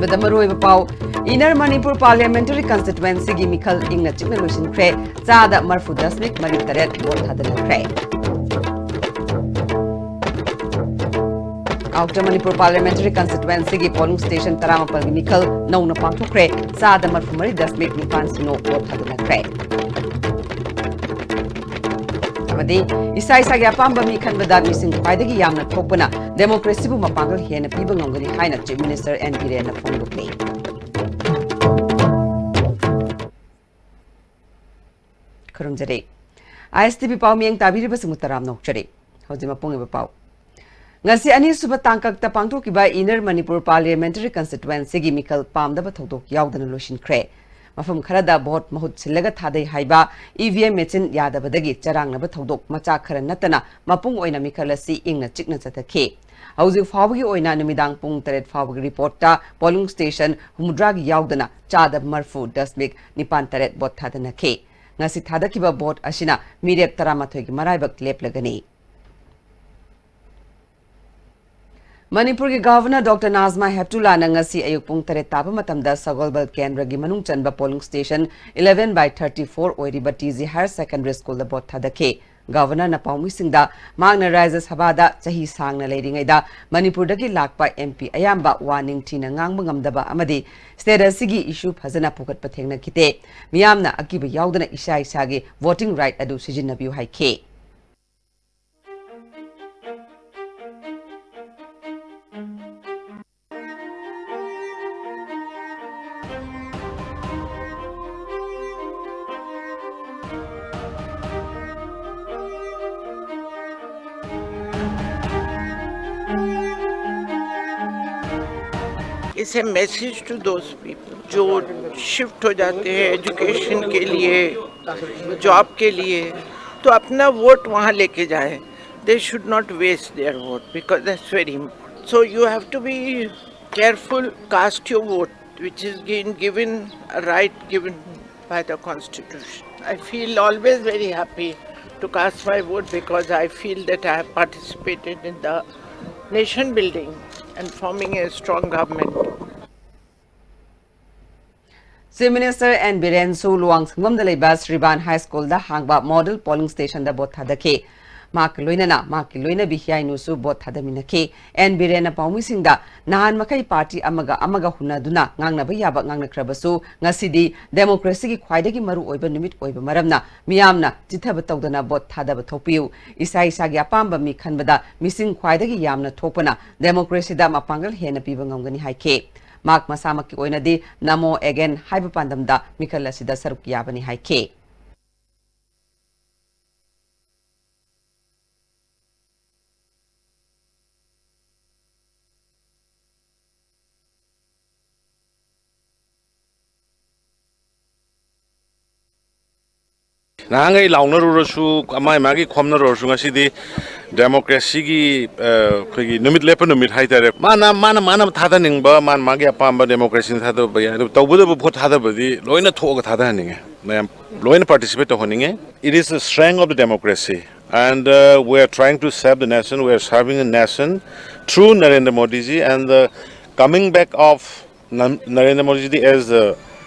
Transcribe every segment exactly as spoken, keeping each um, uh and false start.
ꯕꯗ ꯃꯔꯨꯑꯣꯏꯕ ꯄꯥꯎ, Inner Manipur Parliamentary Constituencyꯒꯤ ꯃꯤꯈꯜ ꯏꯪꯅ ꯆꯤꯛꯅ ꯂꯣꯏꯁꯤꯟꯈ꯭ꯔꯦ, ꯆꯥꯗ ꯃꯔꯐꯨ ꯗꯁꯃꯤꯛ ꯃꯔꯤ ꯇꯔꯦꯠ ꯚꯣꯠ ꯊꯥꯗꯅꯈ꯭ꯔꯦ꯫ Outer Manipur Parliamentary Constituencyꯒꯤ polling station ꯇꯔꯥꯃꯥꯄꯜꯒꯤ ꯃꯤꯈꯜ ꯅꯧꯅ ꯄꯥꯡꯊꯣꯛꯈ꯭ꯔꯦ, ꯆꯥꯗ ꯃꯔꯐꯨ ꯃꯔꯤ ꯗꯁꯃꯤꯛ ꯅꯤꯄꯥꯟ ꯁꯤꯅꯣ ꯚꯣꯠ ꯊꯥꯗꯅꯈ꯭ꯔꯦ꯫ ꯑꯃꯗꯤ ꯏꯁꯥ ꯏꯁꯥꯒꯤ ꯑꯄꯥꯝꯕ ꯃꯤ ꯈꯟꯕꯗ ꯃꯤꯁꯤꯡ ꯈ꯭ꯋꯥꯏꯗꯒꯤ ꯌꯥꯝꯅ ꯊꯣꯛꯄꯅ democracyꯕꯨ ꯃꯄꯥꯡꯒꯜ ꯍꯦꯟꯅ ꯄꯤꯕ ꯉꯝꯒꯅꯤ ꯍꯥꯏꯅ Chief Minister N ꯕꯤꯔꯦꯟꯅ ꯐꯣꯡꯗꯣꯛꯂꯤ꯫ ꯈꯨꯔꯨꯝꯖꯔꯤ꯫ ISTV ꯄꯥꯎ ꯃꯤꯌꯦꯡ ꯇꯥꯕꯤꯔꯤꯕꯁꯤꯡꯕꯨ ꯇꯔꯥꯝꯅ ꯑꯣꯛꯆꯔꯤ꯫ ꯍꯧꯖꯤꯛ ꯃꯄꯨꯡ ꯑꯣꯏꯕ ꯄꯥꯎ꯫ ꯉꯁꯤ ꯑꯅꯤꯁꯨꯕ ꯇꯥꯡꯀꯛꯇ ꯄꯥꯡꯊꯣꯛꯈꯤꯕ Inner Manipur Parliamentary Constituencyꯒꯤ ꯃꯤꯈꯜ ꯄꯥꯝꯗꯕ ꯊꯧꯗꯣꯛ ꯌꯥꯎꯗꯅ ꯂꯣꯏꯁꯤꯟꯈ꯭ꯔꯦ꯫ ꯃꯐꯝ ꯈꯔꯗ ꯚꯣꯠ ꯃꯍꯨꯠ ꯁꯤꯜꯂꯒ ꯊꯥꯗꯩ ꯍꯥꯏꯕ EVM machine ꯌꯥꯗꯕꯗꯒꯤ ꯆꯔꯥꯡꯅꯕ ꯊꯧꯗꯣꯛ ꯃꯆꯥ ꯈꯔ ꯅꯠꯇꯅ ꯃꯄꯨꯡ ꯑꯣꯏꯅ ꯃꯤꯈꯜ ꯑꯁꯤ ꯏꯪꯅ ꯆꯤꯛꯅ ꯆꯠꯊꯈꯤ꯫ ꯍꯧꯖꯤꯛ ꯐꯥꯎꯕꯒꯤ ꯑꯣꯏꯅ ꯅꯨꯃꯤꯗꯥꯡ ꯄꯨꯡ ꯇꯔꯦꯠ ꯐꯥꯎꯕꯒꯤ reportꯇ polling station ꯍꯨꯝꯐꯨꯇꯔꯥꯒꯤ ꯌꯥꯎꯗꯅ ꯆꯥꯗ ꯃꯔꯐꯨ ꯗꯁꯃꯤꯛ ꯅꯤꯄꯥꯟ ꯇꯔꯦꯠ ꯚꯣꯠ ꯊꯥꯗꯅꯈꯤ꯫ ꯉꯁꯤ ꯊꯥꯗꯈꯤꯕ ꯚꯣꯠ ꯑꯁꯤꯅ ꯃꯤꯔꯦꯞ ꯇꯔꯥꯃꯥꯊꯣꯏꯒꯤ ꯃꯔꯥꯏꯕꯛ ꯂꯦꯞꯂꯒꯅꯤ꯫ ꯃꯅꯤꯄꯨꯔꯒꯤ Governor Doctor ꯅꯥꯖꯃꯥ ꯍꯦꯞꯇꯨꯂꯥꯅ ꯉꯁꯤ ꯑꯌꯨꯛ ꯄꯨꯡ ꯇꯔꯦꯠ ꯇꯥꯕ ꯃꯇꯝꯗ ꯁꯒꯣꯜꯕꯜ ꯀꯦꯟꯗ꯭ꯔꯒꯤ ꯃꯅꯨꯡ ꯆꯟꯕ polling station eleven by thirty-four ꯑꯣꯏꯔꯤꯕ TG Higher Secondary Schoolꯗ ꯚꯣꯠ ꯊꯥꯗꯈꯤ꯫ Governorꯅ ꯄꯥꯎꯃꯤꯁꯤꯡꯗ ꯃꯍꯥꯛꯅ ꯔꯥꯖ꯭ꯌ ꯁꯚꯥꯗ ꯆꯍꯤ ꯁꯥꯡꯅ ꯂꯩꯔꯤꯉꯩꯗ ꯃꯅꯤꯄꯨꯔꯗꯒꯤ ꯂꯥꯛꯄ MP ꯑꯌꯥꯝꯕ ꯋꯥ ꯅꯤꯡꯊꯤꯅ ꯉꯥꯡꯕ ꯉꯝꯗꯕ ꯑꯃꯗꯤ state ꯑꯁꯤꯒꯤ issue ꯐꯖꯅ ꯄꯨꯈꯠꯄ ꯊꯦꯡꯅꯈꯤꯗꯦ꯫ ꯃꯤꯌꯥꯝꯅ ꯑꯀꯤꯕ ꯌꯥꯎꯗꯅ ꯏꯁꯥ ꯏꯁꯥꯒꯤ voting right ꯑꯗꯨ ꯁꯤꯖꯤꯟꯅꯕꯤꯌꯨ ꯍꯥꯏꯈꯤ꯫ It's a message to those people जो shift हो जाते हैं education के लिए, job के लिए, तो अपना vote वहाँ लेके जाए। They should not waste their vote because that's very important. So you have to be careful, cast your vote, which is given, given a right given by the Constitution. I feel always very happy to cast my vote because I feel that I have participated in the nation building and forming a strong government. Chief Minister N ꯕꯤꯔꯦꯟꯁꯨ ꯂꯨꯋꯥꯡꯁꯪꯕꯝꯗ ꯂꯩꯕ Sriban high ꯁ꯭ꯀꯨꯜꯗ ꯍꯥꯡꯕ model polling ꯁ꯭ꯇꯦꯁꯟꯗ vote ꯊꯥꯗꯈꯤ꯫ ꯃꯍꯥꯛꯀ ꯂꯣꯏꯅꯅ ꯃꯍꯥꯛꯀꯤ ꯂꯣꯏꯅꯕꯤ ꯍꯤꯌꯥꯏꯅꯨꯁꯨ ꯚꯣꯠ ꯊꯥꯗꯃꯤꯟꯅꯈꯤ꯫ ꯑꯦꯟ ꯕꯤꯔꯦꯟꯅ ꯄꯥꯎꯃꯤꯁꯤꯡꯗ ꯅꯍꯥꯟ ꯃꯈꯩ ꯄꯥꯔꯇꯤ ꯑꯃꯒ ꯑꯃꯒ ꯍꯨꯟꯅꯗꯨꯅ ꯉꯥꯡꯅꯕ ꯌꯥꯕ ꯉꯥꯡꯅꯈ꯭ꯔꯕꯁꯨ ꯉꯁꯤꯗꯤ ꯗꯦꯃꯣꯀ꯭ꯔꯦꯁꯤꯒꯤ ꯈ꯭ꯋꯥꯏꯗꯒꯤ ꯃꯔꯨ ꯑꯣꯏꯕ ꯅꯨꯃꯤꯠ ꯑꯣꯏꯕ ꯃꯔꯝꯅ ꯃꯤꯌꯥꯝꯅ ꯆꯤꯠꯊꯕ ꯇꯧꯗꯅ ꯚꯣꯠ ꯊꯥꯗꯕ ꯊꯣꯛꯄꯤꯌꯨ꯫ ꯏꯁꯥ ꯏꯁꯥꯒꯤ ꯑꯄꯥꯝꯕ ꯃꯤ ꯈꯟꯕꯗ ꯃꯤꯁꯤꯡ ꯈ꯭ꯋꯥꯏꯗꯒꯤ ꯌꯥꯝꯅ ꯊꯣꯛꯄꯅ ꯗꯦꯃꯣꯀ꯭ꯔꯦꯁꯤꯗ ꯃꯄꯥꯡꯒꯜ ꯍꯦꯟꯅ ꯄꯤꯕ ꯉꯝꯒꯅꯤ ꯍꯥꯏꯈꯤ꯫ ꯃꯍꯥꯛ ꯃꯁꯥꯃꯛꯀꯤ ꯑꯣꯏꯅꯗꯤ ꯅꯃꯣ ꯑꯦꯒꯦꯟ ꯍꯥꯏꯕ ꯄꯥꯟꯗꯝꯗ ꯃꯤꯈꯜ ꯑꯁꯤꯗ ꯁꯔꯨꯛ ꯌꯥꯕꯅꯤ ꯍꯥꯏꯈꯤ꯫ ꯅꯍꯥꯟꯈꯩ ꯂꯥꯎꯅꯔꯨꯔꯁꯨ, ꯃꯥꯏ ꯃꯥꯒꯤ ꯈꯣꯝꯅꯔꯨꯔꯁꯨ, ꯉꯁꯤꯗꯤ ꯗꯦꯃꯣꯀ꯭ꯔꯦꯁꯤꯒꯤ, ꯑ, ꯑꯩꯈꯣꯏꯒꯤ ꯅꯨꯃꯤꯠ ꯂꯦꯞꯄ ꯅꯨꯃꯤꯠ ꯍꯥꯏꯇꯥꯔꯦ꯫ ꯃꯥꯅ, ꯃꯥꯅ, ꯃꯥꯅ ꯊꯥꯗꯅꯤꯡꯕ, ꯃꯥꯅ ꯃꯥꯒꯤ ꯑꯄꯥꯝꯕ ꯗꯦꯃꯣꯀ꯭ꯔꯦꯁꯤꯅ ꯊꯥꯗꯕ ꯌꯥꯏ꯫ ꯑꯗꯨꯕꯨ ꯇꯧꯕꯇꯕꯨ ꯚꯣꯠ ꯊꯥꯗꯕꯗꯤ ꯂꯣꯏꯅ ꯊꯣꯛꯑꯒ ꯊꯥꯗꯍꯟꯅꯤꯡꯉꯦ꯫ ꯃꯌꯥꯝ ꯂꯣꯏꯅ participate ꯇꯧꯍꯟꯅꯤꯡꯉꯦ꯫ It is the strength of the democracy. And, uh, we are trying to serve the nation. We are serving the nation through Narendra Modi ji. And the coming back of Nam-, Narendra Modi ji as the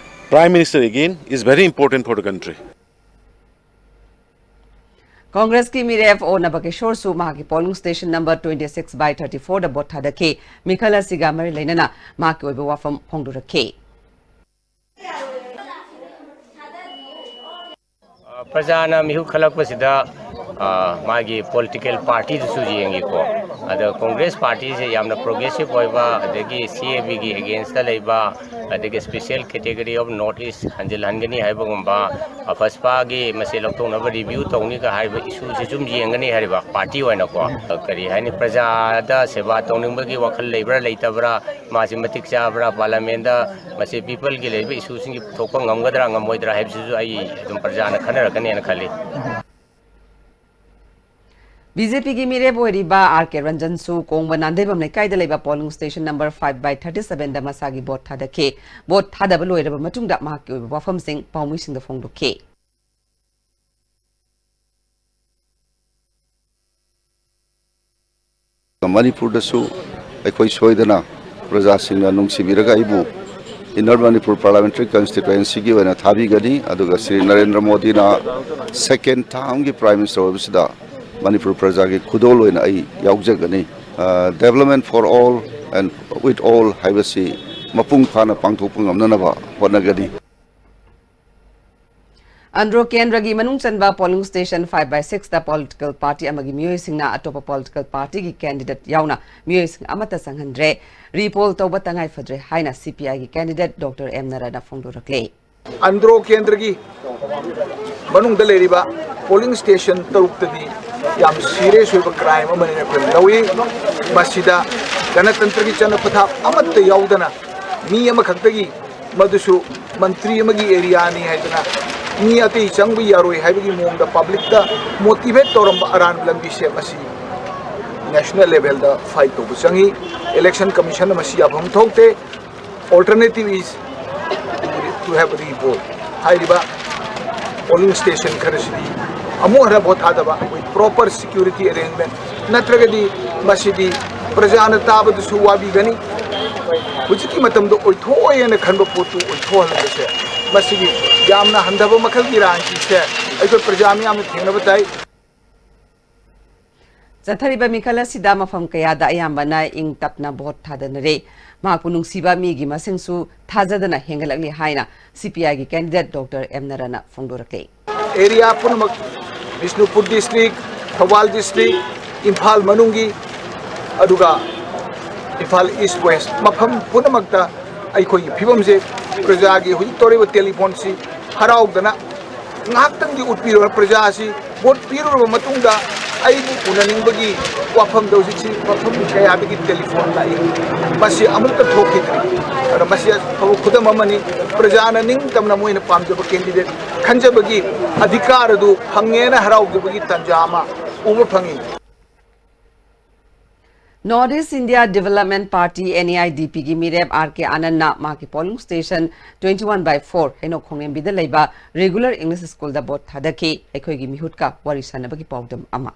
Prime Minister again is very important for the country. ꯀꯣꯡꯒ꯭ꯔꯦꯁꯀꯤ ꯃꯤꯔꯦꯞ ꯑꯣ ꯅꯕꯀꯤꯁꯣꯔꯁꯨ ꯃꯍꯥꯛꯀꯤ polling station number twenty six by thirty four ꯗ vote ꯊꯥꯗꯈꯤ꯫ ꯃꯤꯈꯜ ꯑꯁꯤꯒ ꯃꯔꯤ ꯂꯩꯅꯅ ꯃꯍꯥꯛꯀꯤ ꯑꯣꯏꯕ ꯋꯥꯐꯝ ꯐꯣꯡꯗꯣꯔꯛꯈꯤ꯫ ꯑ, ꯄ꯭ꯔꯖꯥꯅ ꯃꯤꯍꯨꯠ ꯈꯜꯂꯛꯄꯁꯤꯗ, ꯑ, ꯃꯥꯒꯤ political party ꯗꯨꯁꯨ ꯌꯦꯡꯉꯤꯀꯣ꯫ ꯑꯗ ꯀꯣꯡꯒ꯭ꯔꯦꯁ party ꯁꯦ ꯌꯥꯝꯅ progressive ꯑꯣꯏꯕ, ꯑꯗꯒꯤ C A B ꯒꯤ against ꯇ ꯂꯩꯕ, ꯑꯗꯒꯤ special category of North East ꯍꯟꯖꯤꯜꯍꯟꯒꯅꯤ ꯍꯥꯏꯕꯒꯨꯝꯕ, ꯑꯐꯁꯄꯥꯒꯤ ꯃꯁꯦ ꯂꯧꯊꯣꯛꯅꯕ review ꯇꯧꯅꯤꯒ ꯍꯥꯏꯕ issue ꯁꯤ ꯁꯨꯝ ꯌꯦꯡꯒꯅꯤ ꯍꯥꯏꯔꯤꯕ party ꯑꯣꯏꯅꯀꯣ꯫ ꯀꯔꯤ ꯍꯥꯏꯅꯤ, ꯄ꯭ꯔꯖꯥꯗ ꯁꯦꯕꯥ ꯇꯧꯅꯤꯡꯕꯒꯤ ꯋꯥꯈꯜ ꯂꯩꯕ꯭ꯔꯥ ꯂꯩꯇꯕ꯭ꯔꯥ, ꯃꯥꯁꯤ ꯃꯇꯤꯛ ꯆꯥꯕ꯭ꯔꯥ, parliament ꯇ ꯃꯁꯤ people ꯒꯤ ꯂꯩꯔꯤꯕ issue ꯁꯤꯡꯒꯤ ꯄꯨꯊꯣꯛꯄ ꯉꯝꯒꯗ꯭ꯔꯥ ꯉꯝꯃꯣꯏꯗ꯭ꯔꯥ ꯍꯥꯏꯕꯁꯤꯁꯨ ꯑꯩ ꯑꯗꯨꯝ ꯄ꯭ꯔꯖꯥꯅ ꯈꯟꯅꯔꯛꯀꯅꯦꯅ ꯈꯜꯂꯤ꯫ B J P ꯒꯤ ꯃꯤꯔꯦꯞ ꯑꯣꯏꯔꯤꯕ R K ꯔꯟꯖꯟꯁꯨ ꯀꯣꯡꯕ ꯅꯥꯟꯗꯩꯕꯝ ꯂꯩꯀꯥꯏꯗ ꯂꯩꯕ polling station number five by thirty seven ꯗ ꯃꯁꯥꯒꯤ ꯚꯣꯠ ꯊꯥꯗꯈꯤ꯫ ꯚꯣꯠ ꯊꯥꯗꯕ ꯂꯣꯏꯔꯕ ꯃꯇꯨꯡꯗ ꯃꯍꯥꯛꯀꯤ ꯑꯣꯏꯕ ꯋꯥꯐꯝꯁꯤꯡ ꯄꯥꯎꯃꯤꯁꯤꯡꯗ ꯐꯣꯡꯗꯣꯛꯈꯤ꯫ ꯃꯅꯤꯄꯨꯔꯗꯁꯨ ꯑꯩꯈꯣꯏ ꯁꯣꯏꯗꯅ ꯄ꯭ꯔꯖꯥꯁꯤꯡꯅ ꯅꯨꯡꯁꯤꯕꯤꯔꯒ ꯑꯩꯕꯨ Inner Manipur Parliamentary Constituencyꯒꯤ ꯑꯣꯏꯅ ꯊꯥꯕꯤꯒꯅꯤ, ꯑꯗꯨꯒ ꯁ꯭ꯔꯤ ꯅꯔꯦꯟꯗ꯭ꯔ ꯃꯣꯗꯤꯅ second termꯒꯤ Prime Minister ꯑꯣꯏꯕꯁꯤꯗ ꯃꯅꯤꯄꯨꯔ ꯄ꯭ꯔꯖꯥꯒꯤ ꯈꯨꯗꯣꯜ ꯑꯣꯏꯅ ꯑꯩ ꯌꯥꯎꯖꯒꯅꯤ꯫ Development for all and with all ꯍꯥꯏꯕꯁꯤ ꯃꯄꯨꯡ ꯐꯥꯅ ꯄꯥꯡꯊꯣꯛꯄ ꯉꯝꯅꯅꯕ ꯍꯣꯠꯅꯒꯅꯤ꯫ ꯑꯟꯗ꯭ꯔꯣ ꯀꯦꯟꯗ꯭ꯔꯒꯤ ꯃꯅꯨꯡ ꯆꯟꯕ polling station five by sixꯇ political party ꯑꯃꯒꯤ ꯃꯤꯑꯣꯏꯁꯤꯡꯅ ꯑꯇꯣꯞꯄ political partyꯒꯤ candidate ꯌꯥꯎꯅ ꯃꯤꯑꯣꯏꯁꯤꯡ ꯑꯃꯠꯇ ꯆꯪꯍꯟꯗ꯭ꯔꯦ꯫ Repoll ꯇꯧꯕ ꯇꯉꯥꯏ ꯐꯗ꯭ꯔꯦ ꯍꯥꯏꯅ CPIꯒꯤ candidate Doctor M ꯅꯔꯥꯅ ꯐꯣꯡꯗꯣꯔꯛꯂꯦ꯫ ꯑꯟꯗ꯭ꯔꯣ ꯀꯦꯟꯗ꯭ꯔꯒꯤ ꯃꯅꯨꯡꯗ ꯂꯩꯔꯤꯕ polling station ꯇꯔꯨꯛꯇꯗꯤ ꯌꯥꯝ serious ꯑꯣꯏꯕ crime ꯑꯃꯅꯤꯅ ꯑꯩꯈꯣꯏꯅ ꯂꯧꯏ꯫ ꯃꯁꯤꯗ ꯒꯅꯇꯟꯇ꯭ꯔꯒꯤ ꯆꯠꯅ ꯄꯊꯥꯞ ꯑꯃꯠꯇ ꯌꯥꯎꯗꯅ ꯃꯤ ꯑꯃꯈꯛꯇꯒꯤ, ꯃꯗꯨꯁꯨ ꯃꯟꯇ꯭ꯔꯤ ꯑꯃꯒꯤ areaꯅꯤ ꯍꯥꯏꯗꯅ ꯃꯤ ꯑꯇꯩ ꯆꯪꯕ ꯌꯥꯔꯣꯏ ꯍꯥꯏꯕꯒꯤ ꯃꯑꯣꯡꯗ publicꯇ motivate ꯇꯧꯔꯝꯕ ꯑꯔꯥꯟꯕ ꯂꯝꯕꯤꯁꯦ ꯃꯁꯤ national levelꯗ fight ꯇꯧꯕ ꯆꯪꯏ꯫ Election Commissionꯅ ꯃꯁꯤ ꯌꯥꯐꯝ ꯊꯣꯛꯇꯦ꯫ Alternative is to have repoll. ꯍꯥꯏꯔꯤꯕ polling station ꯈꯔꯁꯤꯗꯤ ꯑꯃꯨꯛ ꯍꯟꯅ vote ꯊꯥꯗꯕ, ꯑꯩꯈꯣꯏ proper security arrangement ꯅꯠꯇ꯭ꯔꯒꯗꯤ ꯃꯁꯤꯗꯤ ꯄ꯭ꯔꯖꯥꯅ ꯇꯥꯕꯗꯁꯨ ꯋꯥꯕꯤꯒꯅꯤ꯫ ꯍꯧꯖꯤꯛꯀꯤ ꯃꯇꯝꯗ ꯑꯣꯏꯊꯣꯛꯑꯣꯏꯅ ꯈꯟꯕ ꯄꯣꯠꯇꯨ ꯑꯣꯏꯊꯣꯛꯍꯟꯕꯁꯦ, ꯃꯁꯤꯒꯤ ꯌꯥꯝꯅ ꯍꯟꯊꯕ ꯃꯈꯜꯒꯤ ꯔꯥꯖꯅꯤꯇꯤꯁꯦ ꯑꯩꯈꯣꯏ ꯄ꯭ꯔꯖꯥ ꯃꯤꯌꯥꯝꯅ ꯊꯦꯡꯅꯕ ꯇꯥꯏ꯫ ꯆꯠꯊꯔꯤꯕ ꯃꯤꯈꯜ ꯑꯁꯤꯗ ꯃꯐꯝ ꯀꯌꯥꯗ ꯑꯌꯥꯝꯕꯅ ꯏꯪ ꯇꯞꯅ vote ꯊꯥꯗꯅꯔꯦ꯫ ꯃꯍꯥꯛꯄꯨ ꯅꯨꯡꯁꯤꯕ ꯃꯤꯒꯤ ꯃꯁꯤꯡꯁꯨ ꯊꯥꯖꯗꯅ ꯍꯦꯟꯒꯠꯂꯛꯂꯤ ꯍꯥꯏꯅ CPIꯒꯤ candidate Doctor M ꯅꯔꯥꯅ ꯐꯣꯡꯗꯣꯔꯛꯂꯤ꯫ Area ꯄꯨꯝꯅꯃꯛ, ꯕꯤꯁꯅꯨꯄꯨꯔ district, ꯊꯧꯕꯥꯜ district, ꯏꯝꯐꯥꯜ ꯃꯅꯨꯡꯒꯤ, ꯑꯗꯨꯒ ꯏꯝꯐꯥꯜ East West, ꯃꯐꯝ ꯄꯨꯝꯅꯃꯛꯇ ꯑꯩꯈꯣꯏꯒꯤ ꯐꯤꯕꯝꯁꯦ, ꯄ꯭ꯔꯖꯥꯒꯤ ꯍꯧꯖꯤꯛ ꯇꯧꯔꯤꯕ telephoneꯁꯤ ꯍꯔꯥꯎꯗꯅ ꯉꯥꯏꯍꯥꯛꯇꯪꯗꯤ ꯎꯠꯄꯤꯔꯣ꯫ ꯄ꯭ꯔꯖꯥ ꯑꯁꯤ vote ꯄꯤꯔꯨꯔꯕ ꯃꯇꯨꯡꯗ ꯑꯩꯕꯨ ꯎꯅꯅꯤꯡꯕꯒꯤ ꯋꯥꯐꯝꯗ ꯍꯧꯖꯤꯛꯁꯤ ꯃꯐꯝ ꯀꯌꯥꯗꯒꯤ telephoneꯂꯥꯛꯏ꯫ ꯃꯁꯤ ꯑꯃꯨꯛꯇ ꯊꯣꯛꯈꯤꯗ꯭ꯔꯤ꯫ ꯑꯗꯣ ꯃꯁꯤ ꯑꯐꯕ ꯈꯨꯗꯝ ꯑꯃꯅꯤ꯫ ꯄ꯭ꯔꯖꯥꯅ ꯅꯤꯡꯇꯝꯅ ꯃꯣꯏꯅ ꯄꯥꯝꯖꯕ candidate ꯈꯟꯖꯕꯒꯤ ꯑꯙꯤꯀꯥꯔ ꯑꯗꯨ ꯐꯪꯉꯦꯅ ꯍꯔꯥꯎꯖꯕꯒꯤ ꯇꯥꯟꯖꯥ ꯑꯃ ꯎꯕ ꯐꯪꯉꯤ꯫ North East India Development Party, NEIDPꯒꯤ ꯃꯤꯔꯦꯞ R K ꯑꯥꯅꯟꯗꯅ ꯃꯍꯥꯛꯀꯤ polling station twenty one by four ꯍꯩꯅꯧ ꯈꯣꯡꯂꯦꯝꯕꯤꯗ ꯂꯩꯕ regular English schoolꯗ vote ꯊꯥꯗꯈꯤ꯫ ꯑꯩꯈꯣꯏꯒꯤ ꯃꯤꯍꯨꯠꯀ ꯋꯥꯔꯤ ꯁꯥꯟꯅꯕꯒꯤ ꯄꯥꯎꯗꯝ ꯑꯃ꯫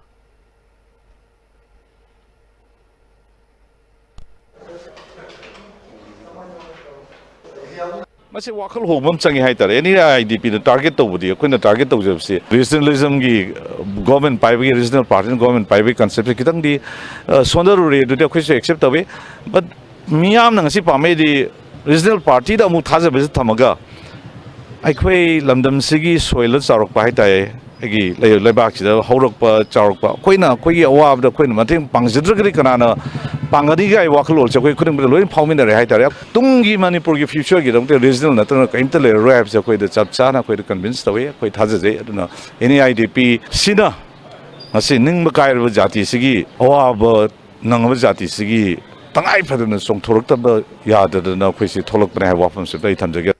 ꯃꯁꯤ ꯋꯥꯈꯜ ꯍꯣꯡꯕ ꯑꯃ ꯆꯪꯉꯤ ꯍꯥꯏꯇꯥꯔꯦ꯫ ꯑꯦꯅꯤ ꯑꯥꯏ ꯗꯤ ꯄꯤꯅ ꯇꯥꯔꯒꯦꯠ ꯇꯧꯕꯗꯤ, ꯑꯩꯈꯣꯏꯅ ꯇꯥꯔꯒꯦꯠ ꯇꯧꯖꯕꯁꯤ ꯔꯤꯖꯅꯦꯂꯤꯖꯝꯒꯤ, ꯒꯣꯔꯃꯦꯟ ꯄꯥꯏꯕꯒꯤ, ꯔꯤꯖꯅꯦꯜ ꯄꯥꯔꯇꯤꯅ ꯒꯣꯔꯃꯦꯟ ꯄꯥꯏꯕꯒꯤ ꯀꯟꯁꯦꯞꯁꯦ ꯈꯤꯇꯪꯗꯤ, ꯑ, ꯁꯣꯟꯊꯔꯨꯔꯦ꯫ ꯑꯗꯨꯗꯤ ꯑꯩꯈꯣꯏꯁꯨ ꯑꯦꯛꯁꯦꯞ ꯇꯧꯏ꯫ ꯕꯠ ꯃꯤꯌꯥꯝꯅ ꯉꯁꯤ ꯄꯥꯝꯃꯛꯏꯗꯤ ꯔꯤꯖꯅꯦꯜ ꯄꯥꯔꯇꯤꯗ ꯑꯃꯨꯛ ꯊꯥꯖꯕꯁꯤ ꯊꯝꯃꯒ ꯑꯩꯈꯣꯏ ꯂꯝꯗꯝꯁꯤꯒꯤ ꯁꯣꯏꯜꯗ ꯆꯥꯎꯔꯛꯄ ꯍꯥꯏꯇꯥꯔꯦ, ꯑꯩꯒꯤ ꯂꯩ-, ꯂꯩꯕꯥꯛꯁꯤꯗ ꯍꯧꯔꯛꯄ, ꯆꯥꯎꯔꯛꯄ, ꯑꯩꯈꯣꯏꯅ ꯑꯩꯈꯣꯏꯒꯤ ꯑꯋꯥꯕꯗ ꯑꯩꯈꯣꯏꯅ ꯃꯇꯦꯡ ꯄꯥꯡꯖꯗ꯭ꯔꯒꯗꯤ ꯀꯅꯥꯅ ꯄꯥꯡꯒꯅꯤꯒꯥꯏ ꯋꯥꯈꯜꯂꯣꯟꯁꯦ ꯑꯩꯈꯣꯏ ꯈꯨꯗꯤꯡꯃꯛꯇ ꯂꯣꯏꯅ ꯐꯥꯎꯃꯤꯟꯅꯔꯦ ꯍꯥꯏꯇꯥꯔꯦ꯫ ꯇꯨꯡꯒꯤ ꯃꯅꯤꯄꯨꯔꯒꯤ ꯐ꯭ꯌꯨꯆꯔꯒꯤꯗꯃꯛꯇ ꯔꯤꯖꯅꯦꯜ ꯅꯠꯇꯅ ꯀꯔꯤꯝꯇ ꯂꯩꯔꯔꯣꯏ ꯍꯥꯏꯕꯁꯦ ꯑꯩꯈꯣꯏꯗ ꯆꯞ ꯆꯥꯅ ꯑꯩꯈꯣꯏꯗ ꯀꯟꯚꯤꯟꯁ ꯇꯧꯋꯤ, ꯑꯩꯈꯣꯏ ꯊꯥꯖꯖꯩ꯫ ꯑꯗꯨꯅ ꯑꯦꯟ ꯏ ꯑꯥꯏ ꯗꯤ ꯄꯤ ꯁꯤꯅ ꯉꯁꯤ ꯅꯤꯡꯕ ꯀꯥꯏꯔꯕ ꯖꯥꯇꯤꯁꯤꯒꯤ ꯑꯋꯥꯕ ꯅꯪꯉꯕ ꯖꯥꯇꯤꯁꯤꯒꯤ ꯇꯉꯥꯏ ꯐꯗꯅ ꯆꯣꯡꯊꯣꯔꯛꯇꯕ ꯌꯥꯗꯗꯅ ꯑꯩꯈꯣꯏꯁꯤ ꯊꯣꯛꯂꯛꯄꯅꯦ ꯍꯥꯏꯕ ꯋꯥꯐꯝꯁꯤꯗ ꯑꯩ ꯊꯝꯖꯒꯦ꯫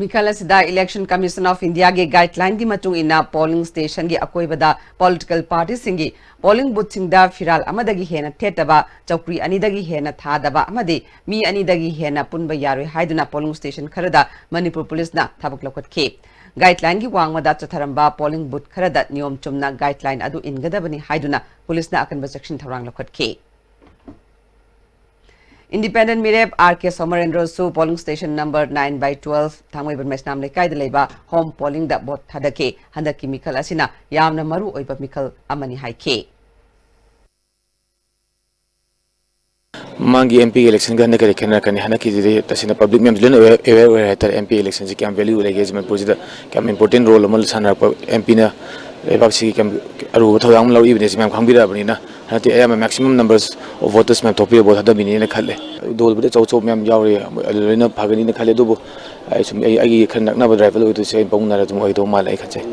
ꯃꯤꯈꯜ ꯑꯁꯤꯗ Election Commission of Indiaꯒꯤ ꯒꯥꯏꯗꯂꯥꯏꯟꯒꯤ ꯃꯇꯨꯡ ꯏꯟꯅ polling stationꯒꯤ ꯑꯀꯣꯏꯕꯗ political partyꯁꯤꯡꯒꯤ polling boothꯁꯤꯡꯗ ꯐꯤꯔꯥꯜ ꯑꯃꯗꯒꯤ ꯍꯦꯟꯅ ꯊꯦꯠꯇꯕ, ꯆꯧꯀ꯭ꯔꯤ ꯑꯅꯤꯗꯒꯤ ꯍꯦꯟꯅ ꯊꯥꯗꯕ ꯑꯃꯗꯤ ꯃꯤ ꯑꯅꯤꯗꯒꯤ ꯍꯦꯟꯅ ꯄꯨꯟꯕ ꯌꯥꯔꯣꯏ ꯍꯥꯏꯗꯨꯅ polling station ꯈꯔꯗ ꯃꯅꯤꯄꯨꯔ ꯄꯨꯂꯤꯁꯅ ꯊꯕꯛ ꯂꯧꯈꯠꯈꯤ꯫ ꯒꯥꯏꯗꯂꯥꯏꯟꯒꯤ ꯋꯥꯡꯃꯗ ꯆꯠꯊꯔꯝꯕ polling booth ꯈꯔꯗ ꯅꯤꯌꯣꯝ ꯆꯨꯝꯅ ꯒꯥꯏꯗꯂꯥꯏꯟ ꯑꯗꯨ ꯏꯟꯒꯗꯕꯅꯤ ꯍꯥꯏꯗꯨꯅ ꯄꯨꯂꯤꯁꯅ ꯑꯀꯟꯕ ꯆꯦꯛꯁꯤꯟ ꯊꯧꯔꯥꯡ ꯂꯧꯈꯠꯈꯤ꯫ Independent ꯃꯤꯔꯦꯞ ꯑꯥꯔ ꯀꯦ ꯁꯣꯃꯔꯦꯟꯗ꯭ꯔꯣꯁꯨ polling station number nine by twelve Thangmeiband Meisnam ꯂꯩꯀꯥꯏꯗ ꯂꯩꯕ home pollingꯗ vote ꯊꯥꯗꯈꯤ꯫ ꯍꯟꯗꯛꯀꯤ ꯃꯤꯈꯜ ꯑꯁꯤꯅ ꯌꯥꯝꯅ ꯃꯔꯨ ꯑꯣꯏꯕ ꯃꯤꯈꯜ ꯑꯃꯅꯤ ꯍꯥꯏꯈꯤ꯫ ꯃꯃꯥꯡꯒꯤ ꯑꯦꯝ ꯄꯤꯒꯤ ꯏꯂꯦꯛꯁꯟꯒ ꯍꯟꯗꯛꯀꯗꯤ ꯈꯦꯠꯅꯔꯛꯀꯅꯤ꯫ ꯍꯟꯗꯛꯀꯤꯗꯨꯗꯤ ꯇꯁꯦꯡꯅ ꯄꯕ꯭ꯂꯤꯛ ꯃꯌꯥꯝꯁꯨ ꯂꯣꯏꯅ ꯑꯦꯋꯦꯌꯔ ꯑꯣꯏꯔꯦ ꯍꯥꯏꯇꯥꯔꯦ꯫ ꯑꯦꯝ ꯄꯤ ꯏꯂꯦꯛꯁꯟꯁꯤ ꯀꯌꯥꯝ ꯚꯦꯂ꯭ꯌꯨ ꯂꯩꯒꯦ ꯁꯤ ꯃꯅꯤꯄꯨꯔꯁꯤꯗ, ꯀꯌꯥꯝ ꯏꯝꯄꯣꯔꯇꯦꯟ ꯔꯣꯜ ꯑꯃ ꯁꯥꯟꯅꯔꯛꯄ ꯑꯦꯝ ꯄꯤꯅ ꯂꯩꯕꯥꯛꯁꯤꯒꯤ ꯀꯌꯥꯝ ꯑꯔꯨꯕ ꯊꯧꯗꯥꯡ ꯑꯃ ꯂꯧꯔꯛꯏꯕꯅꯤ ꯁꯤ ꯃꯌꯥꯝ ꯈꯪꯕꯤꯔꯛꯑꯕꯅꯤꯅ, ꯍꯟꯗꯛꯇꯤ ꯑꯌꯥꯝꯕ maximum numbers of voters ꯃꯌꯥꯝ ꯊꯣꯛꯄꯤꯔ ꯚꯣꯠ ꯊꯥꯗꯕꯤꯅꯤꯅ ꯈꯜꯂꯦ꯫ ꯗꯣꯜꯕꯨꯗꯤ ꯑꯆꯧ ꯑꯆꯧꯕ ꯃꯌꯥꯝ ꯌꯥꯎꯔꯤ, ꯑꯗꯨ ꯂꯣꯏꯅ ꯐꯒꯅꯤꯅ ꯈꯜꯂꯦ꯫ ꯑꯗꯨꯕꯨ ꯑꯩ ꯁꯨꯝ ꯑꯩ, ꯑꯩꯒꯤ ꯈꯔ ꯅꯛꯅꯕ ꯔꯥꯏꯕꯦꯜ ꯑꯣꯏꯗꯣꯏꯁꯦ ꯑꯩ ꯄꯥꯕꯨꯡ ꯅꯥꯔꯥꯖꯟ ꯑꯣꯏꯗꯧ ꯃꯥꯜꯂꯦ ꯑꯩ ꯈꯟꯖꯩ꯫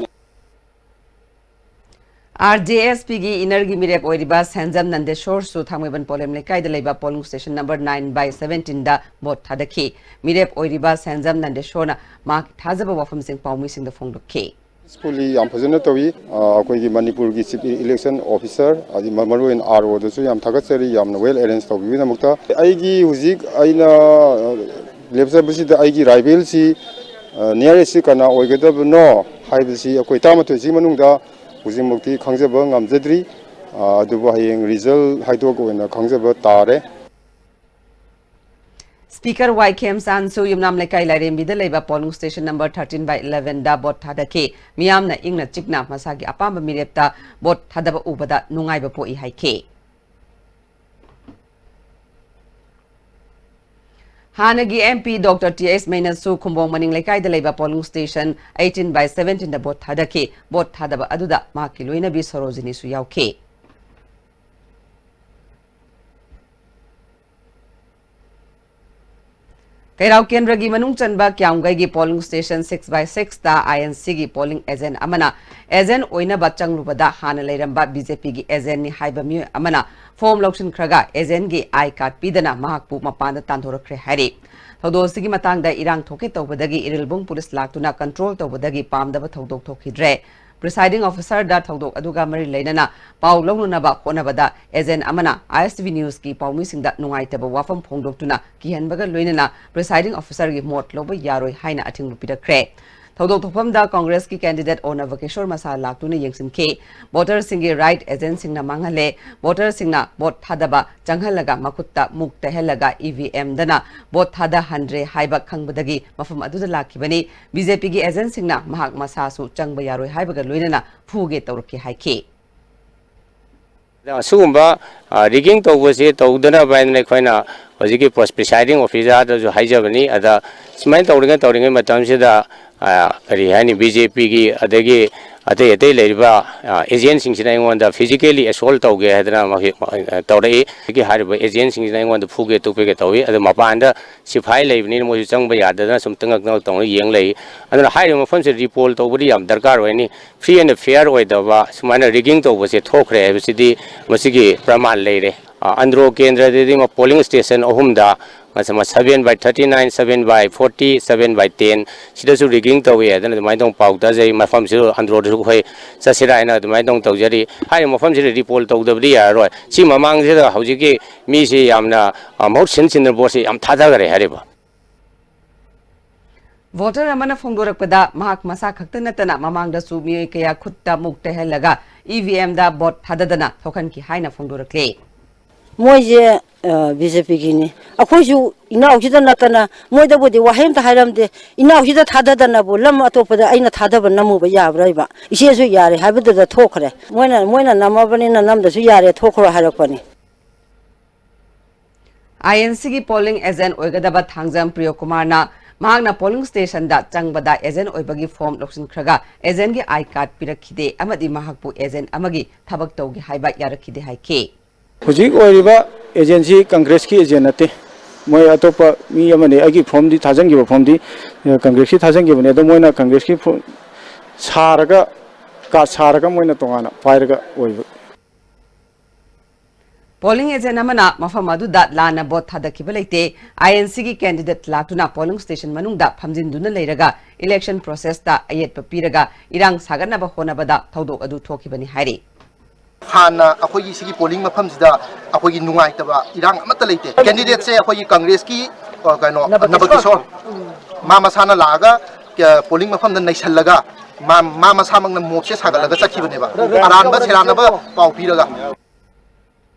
ꯑꯥꯔ ꯖꯦ ꯑꯦꯁ ꯄꯤꯒꯤ ꯏꯅꯔꯒꯤ ꯃꯤꯔꯦꯞ ꯑꯣꯏꯔꯤꯕ ꯁꯦꯟꯖꯝ ꯅꯟꯗꯦꯁꯣꯔꯁꯨ ꯊꯥꯡꯃꯩꯕꯟ ꯄꯣꯂꯦꯝ ꯂꯩꯀꯥꯏꯗ ꯂꯩꯕ polling station number nine by seventeenꯗ ꯚꯣꯠ ꯊꯥꯗꯈꯤ꯫ ꯃꯤꯔꯦꯞ ꯑꯣꯏꯔꯤꯕ ꯁꯦꯟꯖꯝ ꯅꯟꯗꯦꯁꯣꯔꯅ ꯃꯍꯥꯛꯀꯤ ꯊꯥꯖꯕ ꯋꯥꯐꯝꯁꯤꯡ ꯄꯥꯎꯃꯤꯁꯤꯡꯗ ꯐꯣꯡꯗꯣꯛꯈꯤ꯫ Peacefully ꯌꯥꯝ ꯐꯖꯅ ꯇꯧꯏ꯫ ꯑ, ꯑꯩꯈꯣꯏꯒꯤ ꯃꯅꯤꯄꯨꯔꯒꯤ chief election officer, ꯑꯗꯤ ꯃ-, ꯃꯔꯨꯑꯣꯏꯅ ꯑꯥꯔ ꯑꯣꯗꯁꯨ ꯌꯥꯝ ꯊꯥꯒꯠꯆꯔꯤ, ꯌꯥꯝꯅ well arrange ꯇꯧꯕꯤꯕꯒꯤꯗꯃꯛꯇ꯫ ꯑꯩꯒꯤ ꯍꯧꯖꯤꯛ ꯑꯩꯅ, ꯑ, ꯂꯦꯞꯆꯕꯁꯤꯗ ꯑꯩꯒꯤ ꯔꯥꯏꯕꯦꯜꯁꯤ, ꯑ, nearest ꯀꯅꯥ ꯑꯣꯏꯒꯗꯕꯅꯣ ꯍꯥꯏꯕꯁꯤ ꯑꯩꯈꯣꯏ ꯇꯔꯥꯃꯥꯊꯣꯏꯁꯤ ꯃꯅꯨꯡꯗ ꯍꯧꯖꯤꯛꯃꯛꯇꯤ ꯈꯪꯖꯕ ꯉꯝꯖꯗ꯭ꯔꯤ꯫ ꯑ, ꯑꯗꯨꯕꯨ ꯍꯌꯦꯡ result ꯍꯥꯏꯗꯣꯛꯑꯒ ꯑꯣꯏꯅ ꯈꯪꯖꯕ ꯇꯥꯔꯦ꯫ Speaker ꯋꯥꯏ ꯈꯦꯝꯆꯥꯟꯁꯨ ꯌꯨꯝꯅꯥꯝ ꯂꯩꯀꯥꯏ ꯂꯥꯏꯔꯦꯝꯕꯤꯗ ꯂꯩꯕ polling station number thirteen by eleven the vote ꯊꯥꯗꯈꯤ꯫ ꯃꯤꯌꯥꯝꯅ ꯏꯪꯅ ꯆꯤꯛꯅ ꯃꯁꯥꯒꯤ ꯑꯄꯥꯝꯕ ꯃꯤꯔꯦꯞꯇ vote ꯊꯥꯗꯕ ꯎꯕꯗ ꯅꯨꯡꯉꯥꯏꯕ ꯄꯣꯛꯏ ꯍꯥꯏꯈꯤ꯫ ꯍꯥꯟꯅꯒꯤ M P Doctor T S ꯃꯩꯅꯁꯨ Khumbong ꯃꯅꯤꯡ ꯂꯩꯀꯥꯏꯗ ꯂꯩꯕ polling station eighteen by seventeen the vote ꯊꯥꯗꯈꯤ꯫ Vote ꯊꯥꯗꯕ ꯑꯗꯨꯗ ꯃꯍꯥꯛꯀꯤ ꯂꯣꯏꯅꯕꯤ ꯁꯣꯔꯣꯖꯤꯅꯤꯁꯨ ꯌꯥꯎꯈꯤ꯫ ꯀꯩꯔꯥꯎ ꯀꯦꯟꯗ꯭ꯔꯒꯤ ꯃꯅꯨꯡ ꯆꯟꯕ ꯀ꯭ꯌꯥꯝꯒꯩꯒꯤ polling station six by six ꯇ I N C ꯒꯤ polling agent ꯑꯃꯅ agent ꯑꯣꯏꯅꯕ ꯆꯪꯂꯨꯕꯗ ꯍꯥꯟꯅ ꯂꯩꯔꯝꯕ B J P ꯒꯤ agent ꯅꯤ ꯍꯥꯏꯕ ꯃꯤꯑꯣꯏ ꯑꯃꯅ form ꯂꯧꯁꯤꯟꯈ꯭ꯔꯒ agent ꯒꯤ I card ꯄꯤꯗꯅ ꯃꯍꯥꯛꯄꯨ ꯃꯄꯥꯟꯗ ꯇꯥꯟꯊꯣꯔꯛꯈ꯭ꯔꯦ ꯍꯥꯏꯔꯤ꯫ ꯊꯧꯗꯣꯛ ꯑꯁꯤꯒꯤ ꯃꯇꯥꯡꯗ ꯏꯔꯥꯡ ꯊꯣꯛꯀꯦ ꯇꯧꯕꯗꯒꯤ ꯏꯔꯤꯜꯕꯨꯡ police ꯂꯥꯛꯇꯨꯅ control ꯇꯧꯕꯗꯒꯤ ꯄꯥꯝꯗꯕ ꯊꯧꯗꯣꯛ ꯊꯣꯛꯈꯤꯗ꯭ꯔꯦ꯫ Presiding officer ꯗ ꯊꯧꯗꯣꯛ ꯑꯗꯨꯒ ꯃꯔꯤ ꯂꯩꯅꯅ ꯄꯥꯎ ꯂꯧꯅꯅꯕ ꯍꯣꯠꯅꯕꯗ agent ꯑꯃꯅ I S T V news ꯀꯤ ꯄꯥꯎꯃꯤꯁꯤꯡꯗ ꯅꯨꯡꯉꯥꯏꯇꯕ ꯋꯥꯐꯝ ꯐꯣꯡꯗꯣꯛꯇꯨꯅ ꯀꯤꯍꯟꯕꯒ ꯂꯣꯏꯅꯅ presiding officer ꯒꯤ ꯃꯣꯠ ꯂꯧꯕ ꯌꯥꯔꯣꯏ ꯍꯥꯏꯅ ꯑꯊꯤꯡꯕ ꯄꯤꯔꯛꯈ꯭ꯔꯦ꯫ ꯊꯧꯗꯣꯛ ꯊꯣꯛꯐꯝꯗ Congress ꯀꯤ candidate ꯑꯣꯅꯕ ꯀꯤꯁꯣꯔ ꯃꯁꯥ ꯂꯥꯛꯇꯨꯅ ꯌꯦꯡꯁꯤꯟꯈꯤ꯫ Voter ꯁꯤꯡꯒꯤ right agent ꯁꯤꯡꯅ ꯃꯥꯡꯍꯜꯂꯦ꯫ Voter ꯁꯤꯡꯅ vote ꯊꯥꯗꯕ ꯆꯪꯍꯜꯂꯒ ꯃꯈꯨꯠꯇ ꯃꯨꯛ ꯇꯩꯍꯜꯂꯒ E V M ꯗꯅ vote ꯊꯥꯗꯍꯟꯗ꯭ꯔꯦ ꯍꯥꯏꯕ ꯈꯪꯕꯗꯒꯤ ꯃꯐꯝ ꯑꯗꯨꯗ ꯂꯥꯛꯈꯤꯕꯅꯤ꯫ B J P ꯒꯤ agent ꯁꯤꯡꯅ ꯃꯍꯥꯛ ꯃꯁꯥꯁꯨ ꯆꯪꯕ ꯌꯥꯔꯣꯏ ꯍꯥꯏꯕꯒ ꯂꯣꯏꯅꯅ ꯐꯨꯒꯦ ꯇꯧꯔꯛꯈꯤ ꯍꯥꯏꯈꯤ꯫ ꯑꯁꯤꯒꯨꯝꯕ, ꯑ, rigging ꯇꯧꯕꯁꯦ ꯇꯧꯗꯅꯕ ꯍꯥꯏꯅ ꯑꯩꯈꯣꯏꯅ ꯍꯧꯖꯤꯛꯀꯤ post presiding officer ꯗꯁꯨ ꯍꯥꯏꯖꯕꯅꯤ꯫ ꯑꯗ ꯁꯨꯃꯥꯏꯅ ꯇꯧꯔꯤꯉꯩ, ꯇꯧꯔꯤꯉꯩ ꯃꯇꯝꯁꯤꯗ, ꯑ, ꯀꯔꯤ ꯍꯥꯏꯅꯤ, B J P ꯒꯤ ꯑꯗꯒꯤ ꯑꯇꯩ ꯑꯇꯩ ꯂꯩꯔꯤꯕ, ꯑ, agent ꯁꯤꯡꯁꯤꯅ ꯑꯩꯉꯣꯟꯗ physically assault ꯇꯧꯒꯦ ꯍꯥꯏꯗꯅ ꯃꯈꯣꯏ, ꯑ, ꯇꯧꯔꯛꯏ꯫ ꯍꯧꯖꯤꯛꯀꯤ ꯍꯥꯏꯔꯤꯕ agent ꯁꯤꯡꯁꯤꯅ ꯑꯩꯉꯣꯟꯗ ꯐꯨꯒꯦ ꯇꯨꯞꯀꯦꯒ ꯇꯧꯏ꯫ ꯑꯗꯨ ꯃꯄꯥꯟꯗ ꯁꯤꯐꯥꯏ ꯂꯩꯕꯅꯤꯅ ꯃꯣꯏꯁꯨ ꯆꯪꯕ ꯌꯥꯗꯗꯅ ꯁꯨꯝ ꯇꯉꯛ ꯇꯉꯛ ꯇꯧꯅ ꯌꯦꯡ ꯂꯩ꯫ ꯑꯗꯨꯅ ꯍꯥꯏꯔꯤꯕ ꯃꯐꯝꯁꯦ report ꯇꯧꯕꯗꯤ ꯌꯥꯝ ꯗꯔꯀꯥꯔ ꯑꯣꯏꯅꯤ꯫ Free and fair ꯑꯣꯏꯗꯕ ꯁꯨꯃꯥꯏꯅ rigging ꯇꯧꯕꯁꯦ ꯊꯣꯛꯈ꯭ꯔꯦ ꯍꯥꯏꯕꯁꯤꯗꯤ ꯃꯁꯤꯒꯤ ꯄ꯭ꯔꯃꯥꯟ ꯂꯩꯔꯦ꯫ ꯑ, ꯑꯟꯗ꯭ꯔꯣ ꯀꯦꯟꯗ꯭ꯔꯗꯗꯤ ꯃ-, polling station ꯑꯍꯨꯝꯗ, ꯃꯁ-, ꯃ-, seven by thirty nine, seven by forty, seven by ten ꯁꯤꯗꯁꯨ rigging ꯇꯧꯏ ꯍꯥꯏꯗꯅ ꯑꯗꯨꯃꯥꯏꯅ ꯇꯧꯅ ꯄꯥꯎ ꯇꯥꯖꯩ꯫ ꯃꯐꯝꯁꯤꯗ ꯑꯟꯗ꯭ꯔꯣꯗꯁꯨ ꯑꯩꯈꯣꯏ ꯆꯠꯁꯤꯔꯥ ꯍꯥꯏꯅ ꯑꯗꯨꯃꯥꯏꯅ ꯇꯧꯅ ꯇꯧꯖꯔꯤ꯫ ꯍꯥꯏꯔꯤꯕ ꯃꯐꯝꯁꯤꯗ report ꯇꯧꯗꯕꯗꯤ ꯌꯥꯔꯔꯣꯏ꯫ ꯁꯤ ꯃꯃꯥꯡꯁꯤꯗ ꯍꯧꯖꯤꯛꯀꯤ ꯃꯤꯁꯤ ꯌꯥꯝꯅ, ꯑ, ꯃꯍꯨꯠ ꯁꯤꯟ ꯁꯤꯟꯗꯅ vote ꯁꯤ ꯌꯥꯝ ꯊꯥꯗꯈꯔꯦ ꯍꯥꯏꯔꯤꯕ꯫ Voter ꯑꯃꯅ ꯐꯣꯡꯗꯣꯔꯛꯄꯗ ꯃꯍꯥꯛ ꯃꯁꯥ ꯈꯛꯇ ꯅꯠꯇꯅ ꯃꯃꯥꯡꯗꯁꯨ ꯃꯤꯑꯣꯏ ꯀꯌꯥ ꯈꯨꯠꯇ ꯃꯨꯛ ꯇꯩꯍꯜꯂꯒ E V M ꯗ vote ꯊꯥꯗꯗꯅ ꯊꯣꯛꯍꯟꯈꯤ ꯍꯥꯏꯅ ꯐꯣꯡꯗꯣꯔꯛꯂꯤ꯫ ꯃꯣꯏꯁꯦ ꯕꯤ ꯖꯦ ꯄꯤꯒꯤꯅꯤ꯫ ꯑꯩꯈꯣꯏꯁꯨ ꯏꯅꯥꯎꯁꯤꯗ ꯅꯠꯇꯅ ꯃꯣꯏꯗꯕꯨꯗꯤ ꯋꯥꯍꯩ ꯑꯝꯇ ꯍꯥꯏꯔꯝꯗꯦ꯫ ꯏꯅꯥꯎꯁꯤꯗ ꯊꯥꯗꯗꯅꯕꯨ ꯂꯝ ꯑꯇꯣꯞꯄꯗ ꯑꯩꯅ ꯊꯥꯗꯕ ꯅꯝꯃꯨꯕ ꯌꯥꯕ꯭ꯔꯥ ꯍꯥꯏꯕ? ꯏꯆꯦꯁꯨ ꯌꯥꯔꯦ ꯍꯥꯏꯕꯗꯨꯗ ꯊꯣꯛꯈ꯭ꯔꯦ꯫ ꯃꯣꯏꯅ, ꯃꯣꯏꯅ ꯅꯝꯃꯕꯅꯤꯅ ꯅꯝꯗꯁꯨ ꯌꯥꯔꯦ, ꯊꯣꯛꯈ꯭ꯔꯣ ꯍꯥꯏꯔꯛꯄꯅꯤ꯫ ꯑꯥꯏ ꯑꯦꯟ ꯁꯤꯒꯤ polling agent ꯑꯣꯏꯒꯗꯕ ꯊꯥꯡꯖꯝ ꯄ꯭ꯔꯤꯌꯣꯀꯨꯃꯥꯔꯅ ꯃꯍꯥꯛꯅ polling stationꯗ ꯆꯪꯕꯗ agent ꯑꯣꯏꯕꯒꯤ form ꯂꯧꯁꯤꯟꯈ꯭ꯔꯒ agentꯒꯤ I card ꯄꯤꯔꯛꯈꯤꯗꯦ ꯑꯃꯗꯤ ꯃꯍꯥꯛꯄꯨ agent ꯑꯃꯒꯤ ꯊꯕꯛ ꯇꯧꯒꯦ ꯍꯥꯏꯕ ꯌꯥꯔꯛꯈꯤꯗꯦ ꯍꯥꯏꯈꯤ꯫ ꯍꯧꯖꯤꯛ ꯑꯣꯏꯔꯤꯕ agentꯁꯤ Congressꯀꯤ agent ꯅꯠꯇꯦ꯫ ꯃꯣꯏ ꯑꯇꯣꯞꯄ ꯃꯤ ꯑꯃꯅꯤ꯫ ꯑꯩꯒꯤ formꯗꯤ ꯊꯥꯖꯤꯟꯈꯤꯕ formꯗꯤ, ꯑ, Congressꯀꯤ ꯊꯥꯖꯤꯟꯈꯤꯕꯅꯤ꯫ ꯑꯗꯣ ꯃꯣꯏꯅ Congressꯀꯤ form ꯁꯥꯔꯒ, card ꯁꯥꯔꯒ ꯃꯣꯏꯅ ꯇꯣꯉꯥꯟꯅ ꯄꯥꯏꯔꯒ ꯑꯣꯏꯕ꯫ Polling agent ꯑꯃꯅ ꯃꯐꯝ ꯑꯗꯨꯗ ꯂꯥꯟꯅ vote ꯊꯥꯗꯈꯤꯕ ꯂꯩꯇꯦ꯫ ꯑꯥꯏ ꯑꯦꯟ ꯁꯤꯒꯤ candidate ꯂꯥꯛꯇꯨꯅ polling station ꯃꯅꯨꯡꯗ ꯐꯝꯖꯤꯟꯗꯨꯅ ꯂꯩꯔꯒ election processꯇ ꯑꯌꯦꯠꯄ ꯄꯤꯔꯒ ꯏꯔꯥꯡ ꯁꯥꯒꯠꯅꯕ ꯍꯣꯠꯅꯕꯗ ꯊꯧꯗꯣꯛ ꯑꯗꯨ ꯊꯣꯛꯈꯤꯕꯅꯤ ꯍꯥꯏꯔꯤ꯫ ꯍꯥꯟꯅ ꯑꯩꯈꯣꯏꯒꯤ ꯁꯤꯒꯤ polling ꯃꯐꯝꯁꯤꯗ ꯑꯩꯈꯣꯏꯒꯤ ꯅꯨꯡꯉꯥꯏꯇꯕ ꯏꯔꯥꯡ ꯑꯃꯠꯇ ꯂꯩꯇꯦ꯫ Candidateꯁꯦ ꯑꯩꯈꯣꯏꯒꯤ Congressꯀꯤ, ꯑ, ꯀꯩꯅꯣ, ꯅꯕꯀꯤꯁꯣꯔ꯫ ꯃꯥ ꯃꯁꯥꯅ ꯂꯥꯛꯑꯒ, ꯑ, polling ꯃꯐꯝꯗ ꯅꯩꯁꯜꯂꯒ ꯃꯥ, ꯃꯥ ꯃꯁꯥꯃꯛꯅ mobꯁꯦ ꯁꯥꯒꯠꯂꯒ ꯆꯠꯈꯤꯕꯅꯦꯕ꯫ ꯑꯔꯥꯟꯕ ꯁꯦꯔꯥꯟꯅꯕ ꯄꯥꯎ ꯄꯤꯔꯒ꯫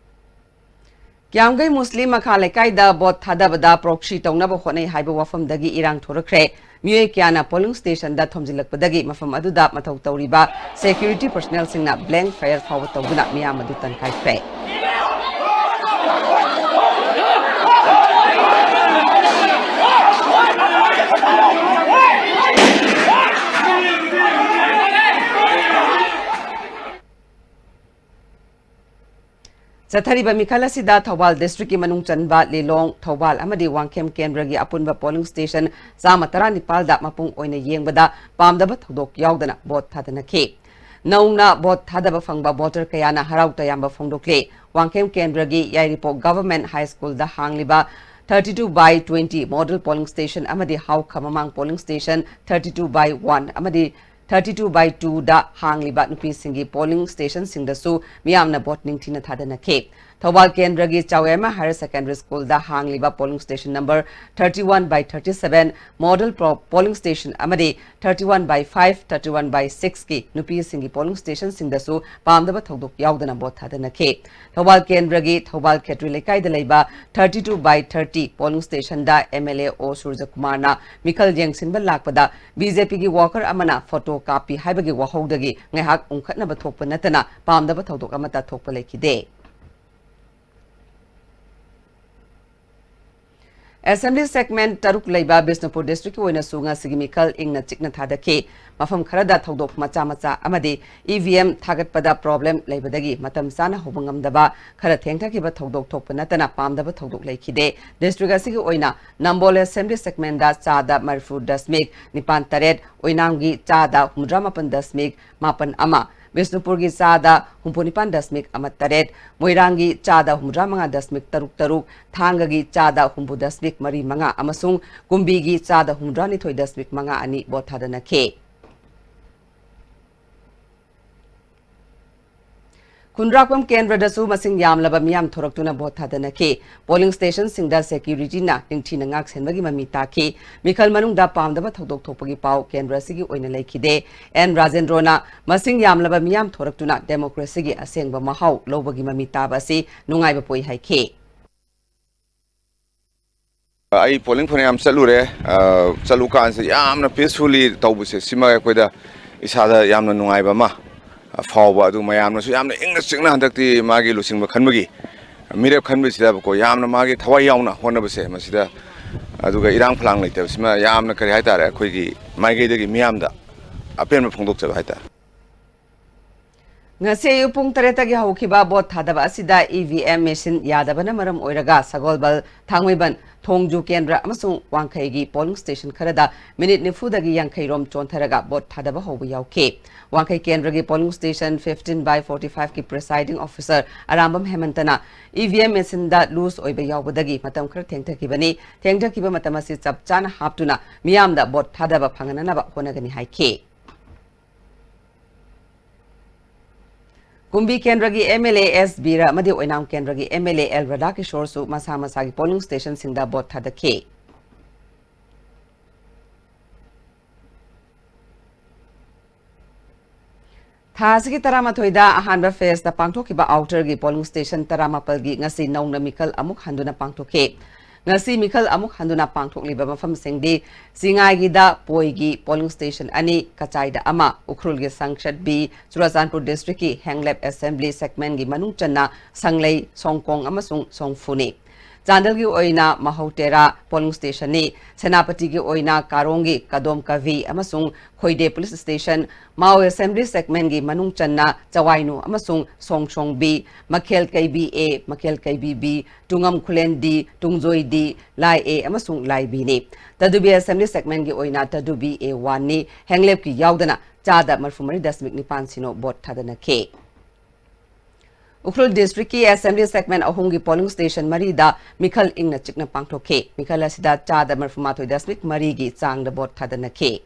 ꯀ꯭ꯌꯥꯝꯒꯩ ꯃꯨꯁꯂꯤꯝ ꯃꯈꯥ ꯂꯩꯀꯥꯏꯗ vote ꯊꯥꯗꯕꯗ proxy ꯇꯧꯅꯕ ꯍꯣꯠꯅꯩ ꯍꯥꯏꯕ ꯋꯥꯐꯝꯗꯒꯤ ꯏꯔꯥꯡ ꯊꯣꯔꯛꯈ꯭ꯔꯦ꯫ ꯃꯤꯑꯣꯏ ꯀꯌꯥꯅ polling stationꯗ ꯊꯣꯝꯖꯤꯜꯂꯛꯄꯗꯒꯤ ꯃꯐꯝ ꯑꯗꯨꯗ ꯃꯊꯧ ꯇꯧꯔꯤꯕ security personnelꯁꯤꯡꯅ blank fire ꯐꯥꯎꯕ ꯇꯧꯗꯨꯅ ꯃꯤꯌꯥꯝ ꯑꯗꯨ ꯇꯟꯈꯥꯏꯈ꯭ꯔꯦ꯫ ꯆꯠꯊꯔꯤꯕ ꯃꯤꯈꯜ ꯑꯁꯤꯗ ꯊꯧꯕꯥꯜ districtꯀꯤ ꯃꯅꯨꯡ ꯆꯟꯕ ꯂꯤꯂꯣꯡ, ꯊꯧꯕꯥꯜ ꯑꯃꯗꯤ ꯋꯥꯡꯈꯦꯝ ꯀꯦꯟꯗ꯭ꯔꯒꯤ ꯑꯄꯨꯟꯕ polling station ꯆꯥꯝꯃ ꯇꯔꯥꯅꯤꯄꯥꯜꯗ ꯃꯄꯨꯡ ꯑꯣꯏꯅ ꯌꯦꯡꯕꯗ ꯄꯥꯝꯗꯕ ꯊꯧꯗꯣꯛ ꯌꯥꯎꯗꯅ vote ꯊꯥꯗꯅꯈꯤ꯫ ꯅꯧꯅ vote ꯊꯥꯗꯕ ꯐꯪꯕ voter ꯀꯌꯥꯅ ꯍꯔꯥꯎ ꯇꯌꯥꯝꯕ ꯐꯣꯡꯗꯣꯛꯂꯤ꯫ ꯋꯥꯡꯈꯦꯝ ꯀꯦꯟꯗ꯭ꯔꯒꯤ ꯌꯥꯏꯔꯤꯄꯣꯛ Government High Schoolꯗ ꯍꯥꯡꯂꯤꯕ thirty two by twenty model polling station ꯑꯃꯗꯤ ꯍꯥꯎꯈ ꯃꯃꯥꯡ polling station thirty two by one ꯑꯃꯗꯤ thirty two by two ꯗ ꯍꯥꯡꯂꯤꯕ ꯅꯨꯄꯤꯁꯤꯡꯒꯤ polling stationꯁꯤꯡꯗꯁꯨ ꯃꯤꯌꯥꯝꯅ vote ꯅꯤꯡꯊꯤꯅ ꯊꯥꯗꯅꯈꯤ꯫ ꯊꯧꯕꯥꯜ ꯀꯦꯟꯗ꯭ꯔꯒꯤ ꯆꯥꯎꯌꯥꯏꯃ Higher Secondary Schoolꯗ ꯍꯥꯡꯂꯤꯕ polling station number thirty one by thirty seven model pro-, polling station ꯑꯃꯗꯤ thirty one by five, thirty one by sixꯀꯤ ꯅꯨꯄꯤꯁꯤꯡꯒꯤ polling stationꯁꯤꯡꯗꯁꯨ ꯄꯥꯝꯗꯕ ꯊꯧꯗꯣꯛ ꯌꯥꯎꯗꯅ vote ꯊꯥꯗꯅꯈꯤ꯫ ꯊꯧꯕꯥꯜ ꯀꯦꯟꯗ꯭ꯔꯒꯤ ꯊꯧꯕꯥꯜ ꯈꯦꯇ꯭ꯔꯤ ꯂꯩꯀꯥꯏꯗ ꯂꯩꯕ thirty two by thirty polling stationꯗ MLA ꯑꯣ ꯁꯨꯔꯖꯀꯨꯃꯥꯔꯅ ꯃꯤꯈꯜ ꯌꯦꯡꯁꯤꯟꯕ ꯂꯥꯛꯄꯗ BJPꯒꯤ worker ꯑꯃꯅ photo ꯀꯥꯞꯄꯤ ꯍꯥꯏꯕꯒꯤ ꯋꯥꯍꯧꯗꯒꯤ ꯉꯥꯏꯍꯥꯛ ꯎꯪꯈꯠꯅꯕ ꯊꯣꯛꯄ ꯅꯠꯇꯅ ꯄꯥꯝꯗꯕ ꯊꯧꯗꯣꯛ ꯑꯃꯠꯇ ꯊꯣꯛꯄ ꯂꯩꯈꯤꯗꯦ꯫ Assembly segment ꯇꯔꯨꯛ ꯂꯩꯕ ꯕꯤꯁꯅꯨꯄꯨꯔ districtꯀꯤ ꯑꯣꯏꯅꯁꯨ ꯉꯁꯤꯒꯤ ꯃꯤꯈꯜ ꯏꯪꯅ ꯆꯤꯛꯅ ꯊꯥꯗꯈꯤ꯫ ꯃꯐꯝ ꯈꯔꯗ ꯊꯧꯗꯣꯛ ꯃꯆꯥ ꯃꯆꯥ ꯑꯃꯗꯤ EVM ꯊꯥꯒꯠꯄꯗ problem ꯂꯩꯕꯗꯒꯤ ꯃꯇꯝ ꯆꯥꯅ ꯍꯧꯕ ꯉꯝꯗꯕ, ꯈꯔ ꯊꯦꯡꯊꯈꯤꯕ ꯊꯧꯗꯣꯛ ꯊꯣꯛꯄ ꯅꯠꯇꯅ ꯄꯥꯝꯗꯕ ꯊꯧꯗꯣꯛ ꯂꯩꯈꯤꯗꯦ꯫ District ꯑꯁꯤꯒꯤ ꯑꯣꯏꯅ ꯅꯝꯕꯣꯜ Assembly segmentꯗ ꯆꯥꯗ ꯃꯔꯤꯐꯨ ꯗꯁꯃꯤꯛ ꯅꯤꯄꯥꯟ ꯇꯔꯦꯠ, ꯑꯣꯏꯅꯥꯝꯒꯤ ꯆꯥꯗ ꯍꯨꯝꯗ꯭ꯔꯥ ꯃꯥꯄꯟ ꯗꯁꯃꯤꯛ ꯃꯥꯄꯟ ꯑꯃ, ꯕꯤꯁꯅꯨꯄꯨꯔꯒꯤ ꯆꯥꯗ ꯍꯨꯝꯐꯨ ꯅꯤꯄꯥꯟ ꯗꯁꯃꯤꯛ ꯑꯃ ꯇꯔꯦꯠ, ꯃꯣꯏꯔꯥꯡꯒꯤ ꯆꯥꯗ ꯍꯨꯝꯗ꯭ꯔꯥ ꯃꯉꯥ ꯗꯁꯃꯤꯛ ꯇꯔꯨꯛ ꯇꯔꯨꯛ, ꯊꯥꯡꯒꯒꯤ ꯆꯥꯗ ꯍꯨꯝꯐꯨ ꯗꯁꯃꯤꯛ ꯃꯔꯤ ꯃꯉꯥ ꯑꯃꯁꯨꯡ ꯀꯨꯝꯕꯤꯒꯤ ꯆꯥꯗ ꯍꯨꯝꯗ꯭ꯔꯥ ꯅꯤꯊꯣꯏ ꯗꯁꯃꯤꯛ ꯃꯉꯥ ꯑꯅꯤ vote ꯊꯥꯗꯅꯈꯤ꯫ ꯈꯨꯟꯗ꯭ꯔꯥꯛꯄꯝ ꯀꯦꯟꯗ꯭ꯔꯗꯁꯨ ꯃꯁꯤꯡ ꯌꯥꯝꯂꯕ ꯃꯤꯌꯥꯝ ꯊꯣꯔꯛꯇꯨꯅ vote ꯊꯥꯗꯅꯈꯤ꯫ Polling stationꯁꯤꯡꯗ securityꯅ ꯅꯤꯡꯊꯤꯅ ꯉꯥꯛ ꯁꯦꯟꯕꯒꯤ ꯃꯃꯤ ꯇꯥꯈꯤ꯫ ꯃꯤꯈꯜ ꯃꯅꯨꯡꯗ ꯄꯥꯝꯗꯕ ꯊꯧꯗꯣꯛ ꯊꯣꯛꯄꯒꯤ ꯄꯥꯎ ꯀꯦꯟꯗ꯭ꯔ ꯑꯁꯤꯒꯤ ꯑꯣꯏꯅ ꯂꯩꯈꯤꯗꯦ꯫ ꯑꯦꯟ ꯔꯥꯖꯦꯟꯗ꯭ꯔꯣꯅ ꯃꯁꯤꯡ ꯌꯥꯝꯂꯕ ꯃꯤꯌꯥꯝ ꯊꯣꯔꯛꯇꯨꯅ democracyꯒꯤ ꯑꯁꯦꯡꯕ ꯃꯍꯥꯎ ꯂꯧꯕꯒꯤ ꯃꯃꯤ ꯇꯥꯕ ꯑꯁꯤ ꯅꯨꯡꯉꯥꯏꯕ ꯄꯣꯛꯏ ꯍꯥꯏꯈꯤ꯫ ꯑꯩ polling ꯐꯅꯌꯥꯝ ꯆꯠꯂꯨꯔꯦ꯫ ꯑ, ꯆꯠꯂꯨꯀꯥꯟꯁꯤꯗ ꯌꯥꯝꯅ peacefully ꯇꯧꯕꯁꯦ, ꯁꯤꯃ ꯑꯩꯈꯣꯏꯗ ꯏꯁꯥꯗ ꯌꯥꯝꯅ ꯅꯨꯡꯉꯥꯏꯕ ꯑꯃ ꯐꯥꯎꯕ꯫ ꯑꯗꯨ ꯃꯌꯥꯝꯅꯁꯨ ꯌꯥꯝꯅ ꯏꯪꯅ ꯆꯤꯛꯅ ꯍꯟꯗꯛꯇꯤ ꯃꯥꯒꯤ ꯂꯨꯆꯤꯡꯕ ꯈꯟꯕꯒꯤ ꯃꯤꯔꯦꯞ ꯈꯟꯕꯁꯤꯗꯀꯣ ꯌꯥꯝꯅ ꯃꯥꯒꯤ ꯊꯋꯥꯏ ꯌꯥꯎꯅ ꯍꯣꯠꯅꯕꯁꯦ ꯃꯁꯤꯗ, ꯑꯗꯨꯒ ꯏꯔꯥꯡ ꯐꯂꯥꯡ ꯂꯩꯇꯕꯁꯤꯃ ꯌꯥꯝꯅ, ꯀꯔꯤ ꯍꯥꯏꯇꯥꯔꯦ, ꯑꯩꯈꯣꯏꯒꯤ ꯃꯥꯏꯀꯩꯗꯒꯤ ꯃꯤꯌꯥꯝꯗ ꯑꯄꯦꯟꯕ ꯐꯣꯡꯗꯣꯛꯆꯕ ꯍꯥꯏꯇꯥꯔꯦ꯫ ꯉꯁꯤ ꯑꯌꯨꯛ ꯄꯨꯡ ꯇꯔꯦꯠꯇꯒꯤ ꯍꯧꯈꯤꯕ vote ꯊꯥꯗꯕ ꯑꯁꯤꯗ EVM machine ꯌꯥꯗꯕꯅ ꯃꯔꯝ ꯑꯣꯏꯔꯒ ꯁꯒꯣꯜꯕꯜ, ꯊꯥꯡꯃꯩꯕꯟ, ꯊꯣꯡꯖꯨ ꯀꯦꯟꯗ꯭ꯔ ꯑꯃꯁꯨꯡ ꯋꯥꯡꯈꯩꯒꯤ polling station ꯈꯔꯗ minute ꯅꯤꯐꯨꯗꯒꯤ ꯌꯥꯡꯈꯩ ꯔꯣꯝ ꯆꯣꯟꯊꯔꯒ vote ꯊꯥꯗꯕ ꯍꯧꯕ ꯌꯥꯎꯈꯤ꯫ ꯋꯥꯡꯈꯩ ꯀꯦꯟꯗ꯭ꯔꯒꯤ polling station fifteen by forty fiveꯀꯤ presiding officer Arambam ꯍꯦꯃꯟꯇꯅ EVM machineꯗ loose ꯑꯣꯏꯕ ꯌꯥꯎꯕꯗꯒꯤ ꯃꯇꯝ ꯈꯔ ꯊꯦꯡꯊꯈꯤꯕꯅꯤ꯫ ꯊꯦꯡꯊꯈꯤꯕ ꯃꯇꯝ ꯑꯁꯤ ꯆꯞ ꯆꯥꯅ ꯍꯥꯞꯇꯨꯅ ꯃꯤꯌꯥꯝꯗ vote ꯊꯥꯗꯕ ꯐꯪꯍꯟꯅꯅꯕ ꯍꯣꯠꯅꯒꯅꯤ ꯍꯥꯏꯈꯤ꯫ ꯀꯨꯝꯕꯤ ꯀꯦꯟꯗ꯭ꯔꯒꯤ MLA ꯑꯦꯁ ꯕꯤꯔ ꯑꯃꯗꯤ ꯑꯣꯏꯅꯥꯝ ꯀꯦꯟꯗ꯭ꯔꯒꯤ MLA ꯑꯦꯜ ꯔꯥꯙꯥꯀꯤꯁꯣꯔꯁꯨ ꯃꯁꯥ ꯃꯁꯥꯒꯤ polling stationꯁꯤꯡꯗ vote ꯊꯥꯗꯈꯤ꯫ ꯊꯥ ꯑꯁꯤꯒꯤ ꯇꯔꯥꯃꯥꯊꯣꯏꯗ ꯑꯍꯥꯟꯕ phaseꯇ ꯄꯥꯡꯊꯣꯛꯈꯤꯕ outerꯒꯤ polling station ꯇꯔꯥꯃꯥꯄꯜꯒꯤ ꯉꯁꯤ ꯅꯧꯅ ꯃꯤꯈꯜ ꯑꯃꯨꯛ ꯍꯟꯗꯨꯅ ꯄꯥꯡꯊꯣꯛꯈꯤ꯫ ꯉꯁꯤ ꯃꯤꯈꯜ ꯑꯃꯨꯛ ꯍꯟꯗꯨꯅ ꯄꯥꯡꯊꯣꯛꯂꯤꯕ ꯃꯐꯝꯁꯤꯡꯗꯤ ꯆꯤꯉꯥꯏꯒꯤꯗ ꯄꯣꯏꯒꯤ polling station ꯑꯅꯤ, ꯀꯆꯥꯏꯗ ꯑꯃ, ꯎꯈ꯭ꯔꯨꯜꯒꯤ ꯁꯪꯁꯠ ꯕꯤ, ꯆꯨꯔꯆꯥꯟꯄꯨꯔ districtꯀꯤ ꯍꯦꯡꯂꯦꯞ assembly segmentꯀꯤ ꯃꯅꯨꯡ ꯆꯟꯅ ꯁꯪꯂꯩ, ꯁꯣꯡꯀꯣꯡ ꯑꯃꯁꯨꯡ ꯁꯣꯡꯐꯨꯅꯤ꯫ ꯆꯥꯟꯗꯦꯜꯒꯤ ꯑꯣꯏꯅ ꯃꯍꯧꯇꯦꯔꯥ polling stationꯅꯤ, ꯁꯦꯅꯥꯄꯇꯤꯒꯤ ꯑꯣꯏꯅ ꯀꯥꯔꯣꯡꯒꯤ ꯀꯗꯣꯝ ꯀꯚꯤ ꯑꯃꯁꯨꯡ ꯈꯣꯏꯗꯦ police station, ꯃꯥꯎ assembly segmentꯀꯤ ꯃꯅꯨꯡ ꯆꯟꯅ ꯆꯋꯥꯏꯅꯨ ꯑꯃꯁꯨꯡ ꯁꯣꯡꯁꯣꯡꯕꯤ, ꯃꯈꯦꯜ ꯀꯩꯕꯤ A, ꯃꯈꯦꯜ ꯀꯩꯕꯤ B, ꯇꯨꯡꯉꯝ Khulen D, Tungjoi D, Lai A ꯑꯃꯁꯨꯡ ꯂꯥꯏ Bꯅꯤ꯫ ꯇꯗꯨꯕꯤ assembly segmentꯀꯤ ꯑꯣꯏꯅ ꯇꯗꯨꯕꯤ A oneꯅꯤ, ꯍꯦꯡꯂꯦꯞꯀꯤ ꯌꯥꯎꯗꯅ ꯆꯥꯗ ꯃꯔꯤꯐꯨ ꯃꯔꯤ ꯗꯁꯃꯤꯛ ꯅꯤꯄꯥꯟ ꯁꯤꯅꯣ vote ꯊꯥꯗꯅꯈꯤ꯫ ꯎꯈ꯭ꯔꯨꯜ districtꯀꯤ assembly segment ꯑꯍꯨꯝꯒꯤ polling station ꯃꯔꯤꯗ ꯃꯤꯈꯜ ꯏꯪꯅ ꯆꯤꯛꯅ ꯄꯥꯡꯊꯣꯛꯈꯤ꯫ ꯃꯤꯈꯜ ꯑꯁꯤꯗ ꯆꯥꯗ ꯃꯔꯤꯐꯨ ꯃꯥꯊꯣꯏ ꯗꯁꯃꯤꯛ ꯃꯔꯤꯒꯤ ꯆꯥꯡꯗ vote ꯊꯥꯗꯅꯈꯤ꯫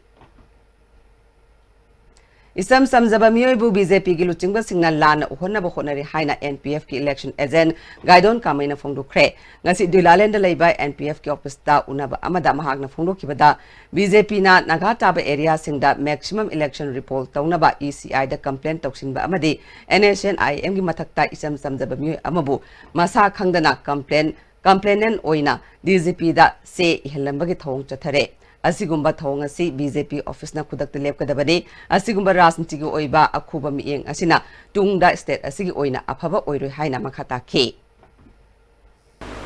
ꯏꯆꯝ ꯆꯝꯖꯕ ꯃꯤꯑꯣꯏꯕꯨ BJPꯒꯤ ꯂꯨꯆꯤꯡꯕꯁꯤꯡꯅ ꯂꯥꯟꯅ ꯎꯍꯟꯅꯕ ꯍꯣꯠꯅꯔꯤ ꯍꯥꯏꯅ NPFꯀꯤ election agent ꯒꯥꯏꯗꯣꯟ ꯀꯥꯃꯩꯅ ꯐꯣꯡꯗꯣꯛꯈ꯭ꯔꯦ꯫ ꯉꯁꯤ ꯗꯨꯏꯂꯥꯂꯦꯟꯗ ꯂꯩꯕ NPFꯀꯤ officeꯇ ꯎꯅꯕ ꯑꯃꯗ ꯃꯍꯥꯛꯅ ꯐꯣꯡꯗꯣꯛꯈꯤꯕꯗ, BJPꯅ ꯅꯥꯒꯥ ꯇꯥꯕ areaꯁꯤꯡꯗ maximum election repoll ꯇꯧꯅꯕ ECIꯗ complaint ꯇꯧꯁꯤꯟꯕ ꯑꯃꯗꯤ NSCN-IMꯒꯤ ꯃꯊꯛꯇ ꯏꯆꯝ ꯆꯝꯖꯕ ꯃꯤꯑꯣꯏ ꯑꯃꯕꯨ ꯃꯁꯥ ꯈꯪꯗꯅ complain, complainant ꯑꯣꯏꯅ DGPꯗ ꯆꯦ ꯏꯍꯜꯂꯝꯕꯒꯤ ꯊꯧꯑꯣꯡ ꯆꯠꯊꯔꯦ꯫ ꯑꯁꯤꯒꯨꯝꯕ ꯊꯧꯑꯣꯡ ꯑꯁꯤ BJP officeꯅ ꯈꯨꯗꯛꯇ ꯂꯦꯞꯀꯗꯕꯅꯤ꯫ ꯑꯁꯤꯒꯨꯝꯕ ꯔꯥꯖꯅꯤꯇꯤꯒꯤ ꯑꯣꯏꯕ ꯑꯈꯨꯕ ꯃꯤꯠꯌꯦꯡ ꯑꯁꯤꯅ ꯇꯨꯡꯗ state ꯑꯁꯤꯒꯤ ꯑꯣꯏꯅ ꯑꯐꯕ ꯑꯣꯏꯔꯣꯏ ꯍꯥꯏꯅ ꯃꯈꯥ ꯇꯥꯈꯤ꯫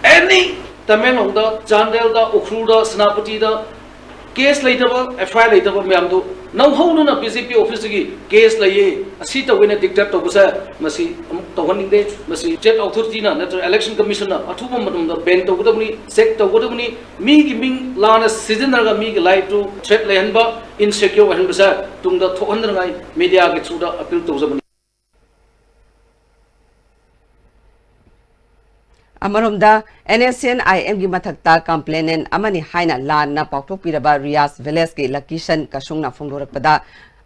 Any ꯇꯃꯦꯡꯂꯣꯡꯗ, ꯆꯥꯟꯗꯦꯜꯗ, ꯎꯈ꯭ꯔꯨꯜꯗ, ꯁꯦꯅꯥꯄꯇꯤꯗ case ꯂꯩꯇꯕ, FIR ꯂꯩꯇꯕ ꯃꯌꯥꯝꯗꯨ ꯅꯧꯍꯧꯅꯅ BJP officeꯇꯒꯤ case ꯂꯩꯌꯦ, ꯑꯁꯤ ꯇꯧꯋꯦꯅ declare ꯇꯧꯕꯁꯦ ꯃꯁꯤ ꯑꯃꯨꯛ ꯇꯧꯍꯟꯅꯤꯡꯗꯦ꯫ ꯃꯁꯤ state authorityꯅ ꯅꯠꯇ꯭ꯔꯒ election commissionꯅ ꯑꯊꯨꯕ ꯃꯇꯝꯗ ban ꯇꯧꯒꯗꯕꯅꯤ, check ꯇꯧꯒꯗꯕꯅꯤ꯫ ꯃꯤꯒꯤ ꯃꯤꯡ ꯂꯥꯟꯅ ꯁꯤꯖꯤꯟꯅꯔꯒ ꯃꯤꯒꯤ lifeꯇꯨ threat ꯂꯩꯍꯟꯕ, insecure ꯑꯣꯏꯍꯟꯕꯁꯦ ꯇꯨꯡꯗ ꯊꯣꯛꯍꯟꯗꯅꯉꯥꯏ mediaꯒꯤ throughꯗ appeal ꯇꯧꯖꯕꯅꯤ꯫ ꯑꯃꯔꯣꯝꯗ, NSCN-IMꯒꯤ ꯃꯊꯛꯇ complainant ꯑꯃꯅꯤ ꯍꯥꯏꯅ ꯂꯥꯟꯅ ꯄꯥꯎꯊꯣꯛꯄꯤꯔꯕ ꯔꯤꯌꯥꯁ villageꯀꯤ ꯂꯀꯤꯁꯟ ꯀꯁꯨꯡꯅ ꯐꯣꯡꯗꯣꯔꯛꯄꯗ,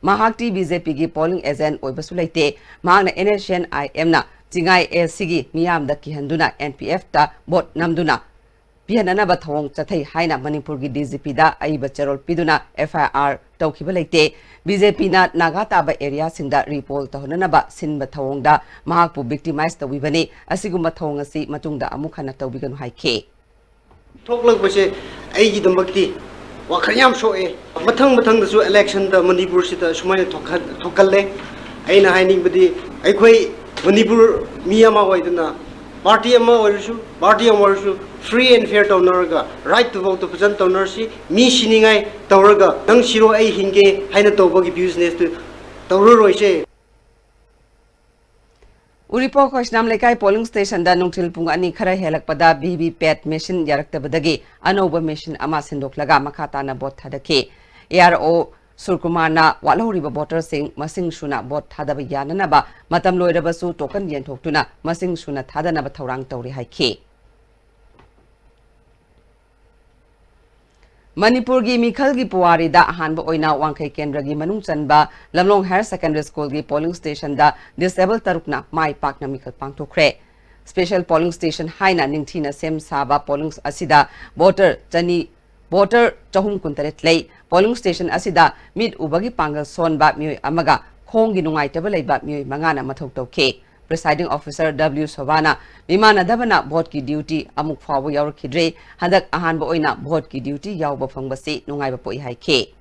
ꯃꯍꯥꯛꯇꯤ ꯕꯤ ꯖꯦ ꯄꯤꯒꯤ polling agent ꯑꯣꯏꯕꯁꯨ ꯂꯩꯇꯦ꯫ ꯃꯍꯥꯛꯅ ꯑꯦꯟ ꯑꯦꯁ ꯁꯤ ꯑꯦꯟ ꯑꯥꯏ ꯑꯦꯝꯅ ꯆꯤꯡꯉꯥꯏ ꯑꯦ ꯁꯤꯒꯤ ꯃꯤꯌꯥꯝꯗ ꯀꯤꯍꯟꯗꯨꯅ ꯑꯦꯟ ꯄꯤ ꯑꯦꯐꯇ vote ꯅꯝꯗꯨꯅ ꯄꯤꯍꯟꯅꯅꯕ ꯊꯧꯑꯣꯡ ꯆꯠꯊꯩ ꯍꯥꯏꯅ ꯃꯅꯤꯄꯨꯔꯒꯤ ꯗꯤ ꯖꯤ ꯄꯤꯗ ꯑꯏꯕ ꯆꯦꯔꯣꯜ ꯄꯤꯗꯨꯅ ꯑꯦꯐ ꯑꯥꯏ ꯑꯥꯔ ꯇꯧꯈꯤꯕ ꯂꯩꯇꯦ꯫ ꯕꯤ ꯖꯦ ꯄꯤꯅ ꯅꯥꯒꯥ ꯇꯥꯕ areaꯁꯤꯡꯗ repoll ꯇꯧꯍꯟꯅꯅꯕ ꯁꯤꯟꯕ ꯊꯧꯑꯣꯡꯗ ꯃꯍꯥꯛꯄꯨ victimize ꯇꯧꯕꯤꯕꯅꯤ꯫ ꯑꯁꯤꯒꯨꯝꯕ ꯊꯧꯑꯣꯡ ꯑꯁꯤ ꯃꯇꯨꯡꯗ ꯑꯃꯨꯛ ꯍꯟꯅ ꯇꯧꯕꯤꯒꯅꯨ ꯍꯥꯏꯈꯤ꯫ ꯊꯣꯛꯂꯛꯄꯁꯦ ꯑꯩꯒꯤꯗꯃꯛꯇꯤ ꯋꯥꯈꯜ ꯌꯥꯝ ꯁꯣꯛꯑꯦ꯫ ꯃꯊꯪ ꯃꯊꯪꯗꯁꯨ electionꯗ ꯃꯅꯤꯄꯨꯔꯁꯤꯗ ꯁꯨꯃꯥꯏꯅ ꯊꯣꯛꯍꯟ-, ꯊꯣꯛꯍꯜꯂꯦ꯫ ꯑꯩꯅ ꯍꯥꯏꯅꯤꯡꯕꯗꯤ, ꯑꯩꯈꯣꯏ ꯃꯅꯤꯄꯨꯔ ꯃꯤ ꯑꯃ ꯑꯣꯏꯗꯨꯅ, party ꯑꯃ ꯑꯣꯏꯔꯁꯨ, party ꯑꯃ ꯑꯣꯏꯔꯁꯨ, free and fair ꯇꯧꯅꯔꯒ, right to voteꯇꯨ ꯐꯖꯅ ꯇꯧꯅꯔꯁꯤ꯫ ꯃꯤ ꯁꯤꯅꯤꯡꯉꯥꯏ ꯇꯧꯔꯒ, "ꯅꯪ ꯁꯤꯔꯣ, ꯑꯩ ꯍꯤꯡꯒꯦ" ꯍꯥꯏꯅ ꯇꯧꯕꯒꯤ businessꯇꯨ ꯇꯧꯔꯔꯣꯏꯁꯦ꯫ ꯎꯔꯤꯄꯣꯛ ꯈꯣꯏꯁꯅꯥꯝ ꯂꯩꯀꯥꯏ polling stationꯗ ꯅꯨꯡꯊꯤꯜ ꯄꯨꯡ ꯑꯅꯤ ꯈꯔ ꯍꯦꯜꯂꯛꯄꯗ ꯚꯤ ꯚꯤ ꯄꯦꯠ machine ꯌꯥꯔꯛꯇꯕꯗꯒꯤ ꯑꯅꯧꯕ machine ꯑꯃ ꯁꯤꯟꯗꯣꯛꯂꯒ ꯃꯈꯥ ꯇꯥꯅ vote ꯊꯥꯗꯈꯤ꯫ ꯑꯦ ꯑꯥꯔ ꯑꯣ ꯁꯨꯔꯀꯨꯃꯥꯔꯅ ꯋꯥꯠꯍꯧꯔꯤꯕ voterꯁꯤꯡ ꯃꯁꯤꯡ ꯁꯨꯅ vote ꯊꯥꯗꯕ ꯌꯥꯅꯅꯕ ꯃꯇꯝ ꯂꯣꯏꯔꯕꯁꯨ token ꯌꯦꯟꯊꯣꯛꯇꯨꯅ ꯃꯁꯤꯡ ꯁꯨꯅ ꯊꯥꯗꯅꯕ ꯊꯧꯔꯥꯡ ꯇꯧꯔꯤ ꯍꯥꯏꯈꯤ꯫ ꯃꯅꯤꯄꯨꯔꯒꯤ ꯃꯤꯈꯜꯒꯤ ꯄꯨꯋꯥꯔꯤꯗ ꯑꯍꯥꯟꯕ ꯑꯣꯏꯅ ꯋꯥꯡꯈꯩ ꯀꯦꯟꯗ꯭ꯔꯒꯤ ꯃꯅꯨꯡ ꯆꯟꯕ ꯂꯝꯂꯣꯡ Higher Secondary Schoolꯒꯤ polling stationꯗ disable ꯇꯔꯨꯛꯅ ꯃꯥꯏ ꯄꯥꯛꯅ ꯃꯤꯈꯜ ꯄꯥꯡꯊꯣꯛꯈ꯭ꯔꯦ꯫ Special polling station ꯍꯥꯏꯅ ꯅꯤꯡꯊꯤꯅ ꯁꯦꯝ ꯁꯥꯕ polling ꯑꯁꯤꯗ voter ꯆꯅꯤ, voter ꯆꯍꯨꯝ ꯀꯨꯟꯇꯔꯦꯠ ꯂꯩ꯫ Polling station ꯑꯁꯤꯗ ꯃꯤꯠ ꯎꯕꯒꯤ ꯄꯥꯡꯒꯜ ꯁꯣꯟꯕ ꯃꯤꯑꯣꯏ ꯑꯃꯒ ꯈꯣꯡꯒꯤ ꯅꯨꯡꯉꯥꯏꯇꯕ ꯂꯩꯕ ꯃꯤꯑꯣꯏ ꯃꯉꯥꯅ ꯃꯊꯧ ꯇꯧꯈꯤ꯫ Presiding officer W ꯁꯣꯚꯥꯅ ꯃꯤꯃꯥꯟꯅꯗꯕꯅ voteꯀꯤ duty ꯑꯃꯨꯛ ꯐꯥꯎꯕ ꯌꯥꯎꯔꯛꯈꯤꯗ꯭ꯔꯤ꯫ ꯍꯟꯗꯛ ꯑꯍꯥꯟꯕ ꯑꯣꯏꯅ voteꯀꯤ duty ꯌꯥꯎꯕ ꯐꯪꯕꯁꯤ ꯅꯨꯡꯉꯥꯏꯕ ꯄꯣꯛꯏ ꯍꯥꯏꯈꯤ꯫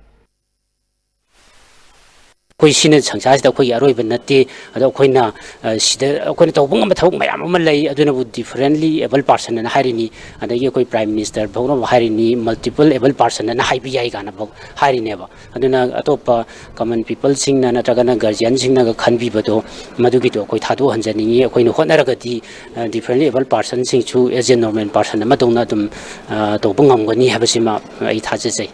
ꯑꯩꯈꯣꯏ ꯁꯤꯅ ꯁꯪꯁꯥꯔꯁꯤꯗ ꯑꯩꯈꯣꯏꯒꯤ ꯑꯔꯣꯏꯕ ꯅꯠꯇꯦ꯫ ꯑꯗꯣ ꯑꯩꯈꯣꯏꯅ, ꯑ, ꯁꯤꯗ ꯑꯩꯈꯣꯏꯅ ꯇꯧꯕ ꯉꯝꯕ ꯊꯕꯛ ꯃꯌꯥꯝ ꯑꯃ ꯂꯩ, ꯑꯗꯨꯅꯕꯨ differently abled person ꯑꯅ ꯍꯥꯏꯔꯤꯅꯤ, ꯑꯗꯒꯤ ꯑꯩꯈꯣꯏ Prime Minister ꯐꯥꯎꯅꯕ ꯍꯥꯏꯔꯤꯅꯤ, multiple abled person ꯑꯅ ꯍꯥꯏꯕ ꯌꯥꯏ ꯀꯥꯏꯅ ꯐꯥꯎ ꯍꯥꯏꯔꯤꯅꯦꯕ꯫ ꯑꯗꯨꯅ ꯑꯇꯣꯞꯄ common peopleꯁꯤꯡꯅ ꯅꯠꯇ꯭ꯔꯒꯅ guardianꯁꯤꯡꯅꯒ ꯈꯟꯕꯤꯕꯗꯣ, ꯃꯗꯨꯒꯤꯗꯣ ꯑꯩꯈꯣꯏ ꯊꯥꯗꯣꯛꯍꯟꯖꯅꯤꯡꯉꯤ꯫ ꯑꯩꯈꯣꯏꯅ ꯍꯣꯠꯅꯔꯒꯗꯤ, ꯑ, differently abled personꯁꯤꯡꯁꯨ as a normal person ꯑꯃꯗꯧꯅ ꯑꯗꯨꯝ, ꯑ, ꯇꯧꯕ ꯉꯝꯒꯅꯤ ꯍꯥꯏꯕꯁꯤꯃ ꯑꯩ ꯊꯥꯖꯖꯩ꯫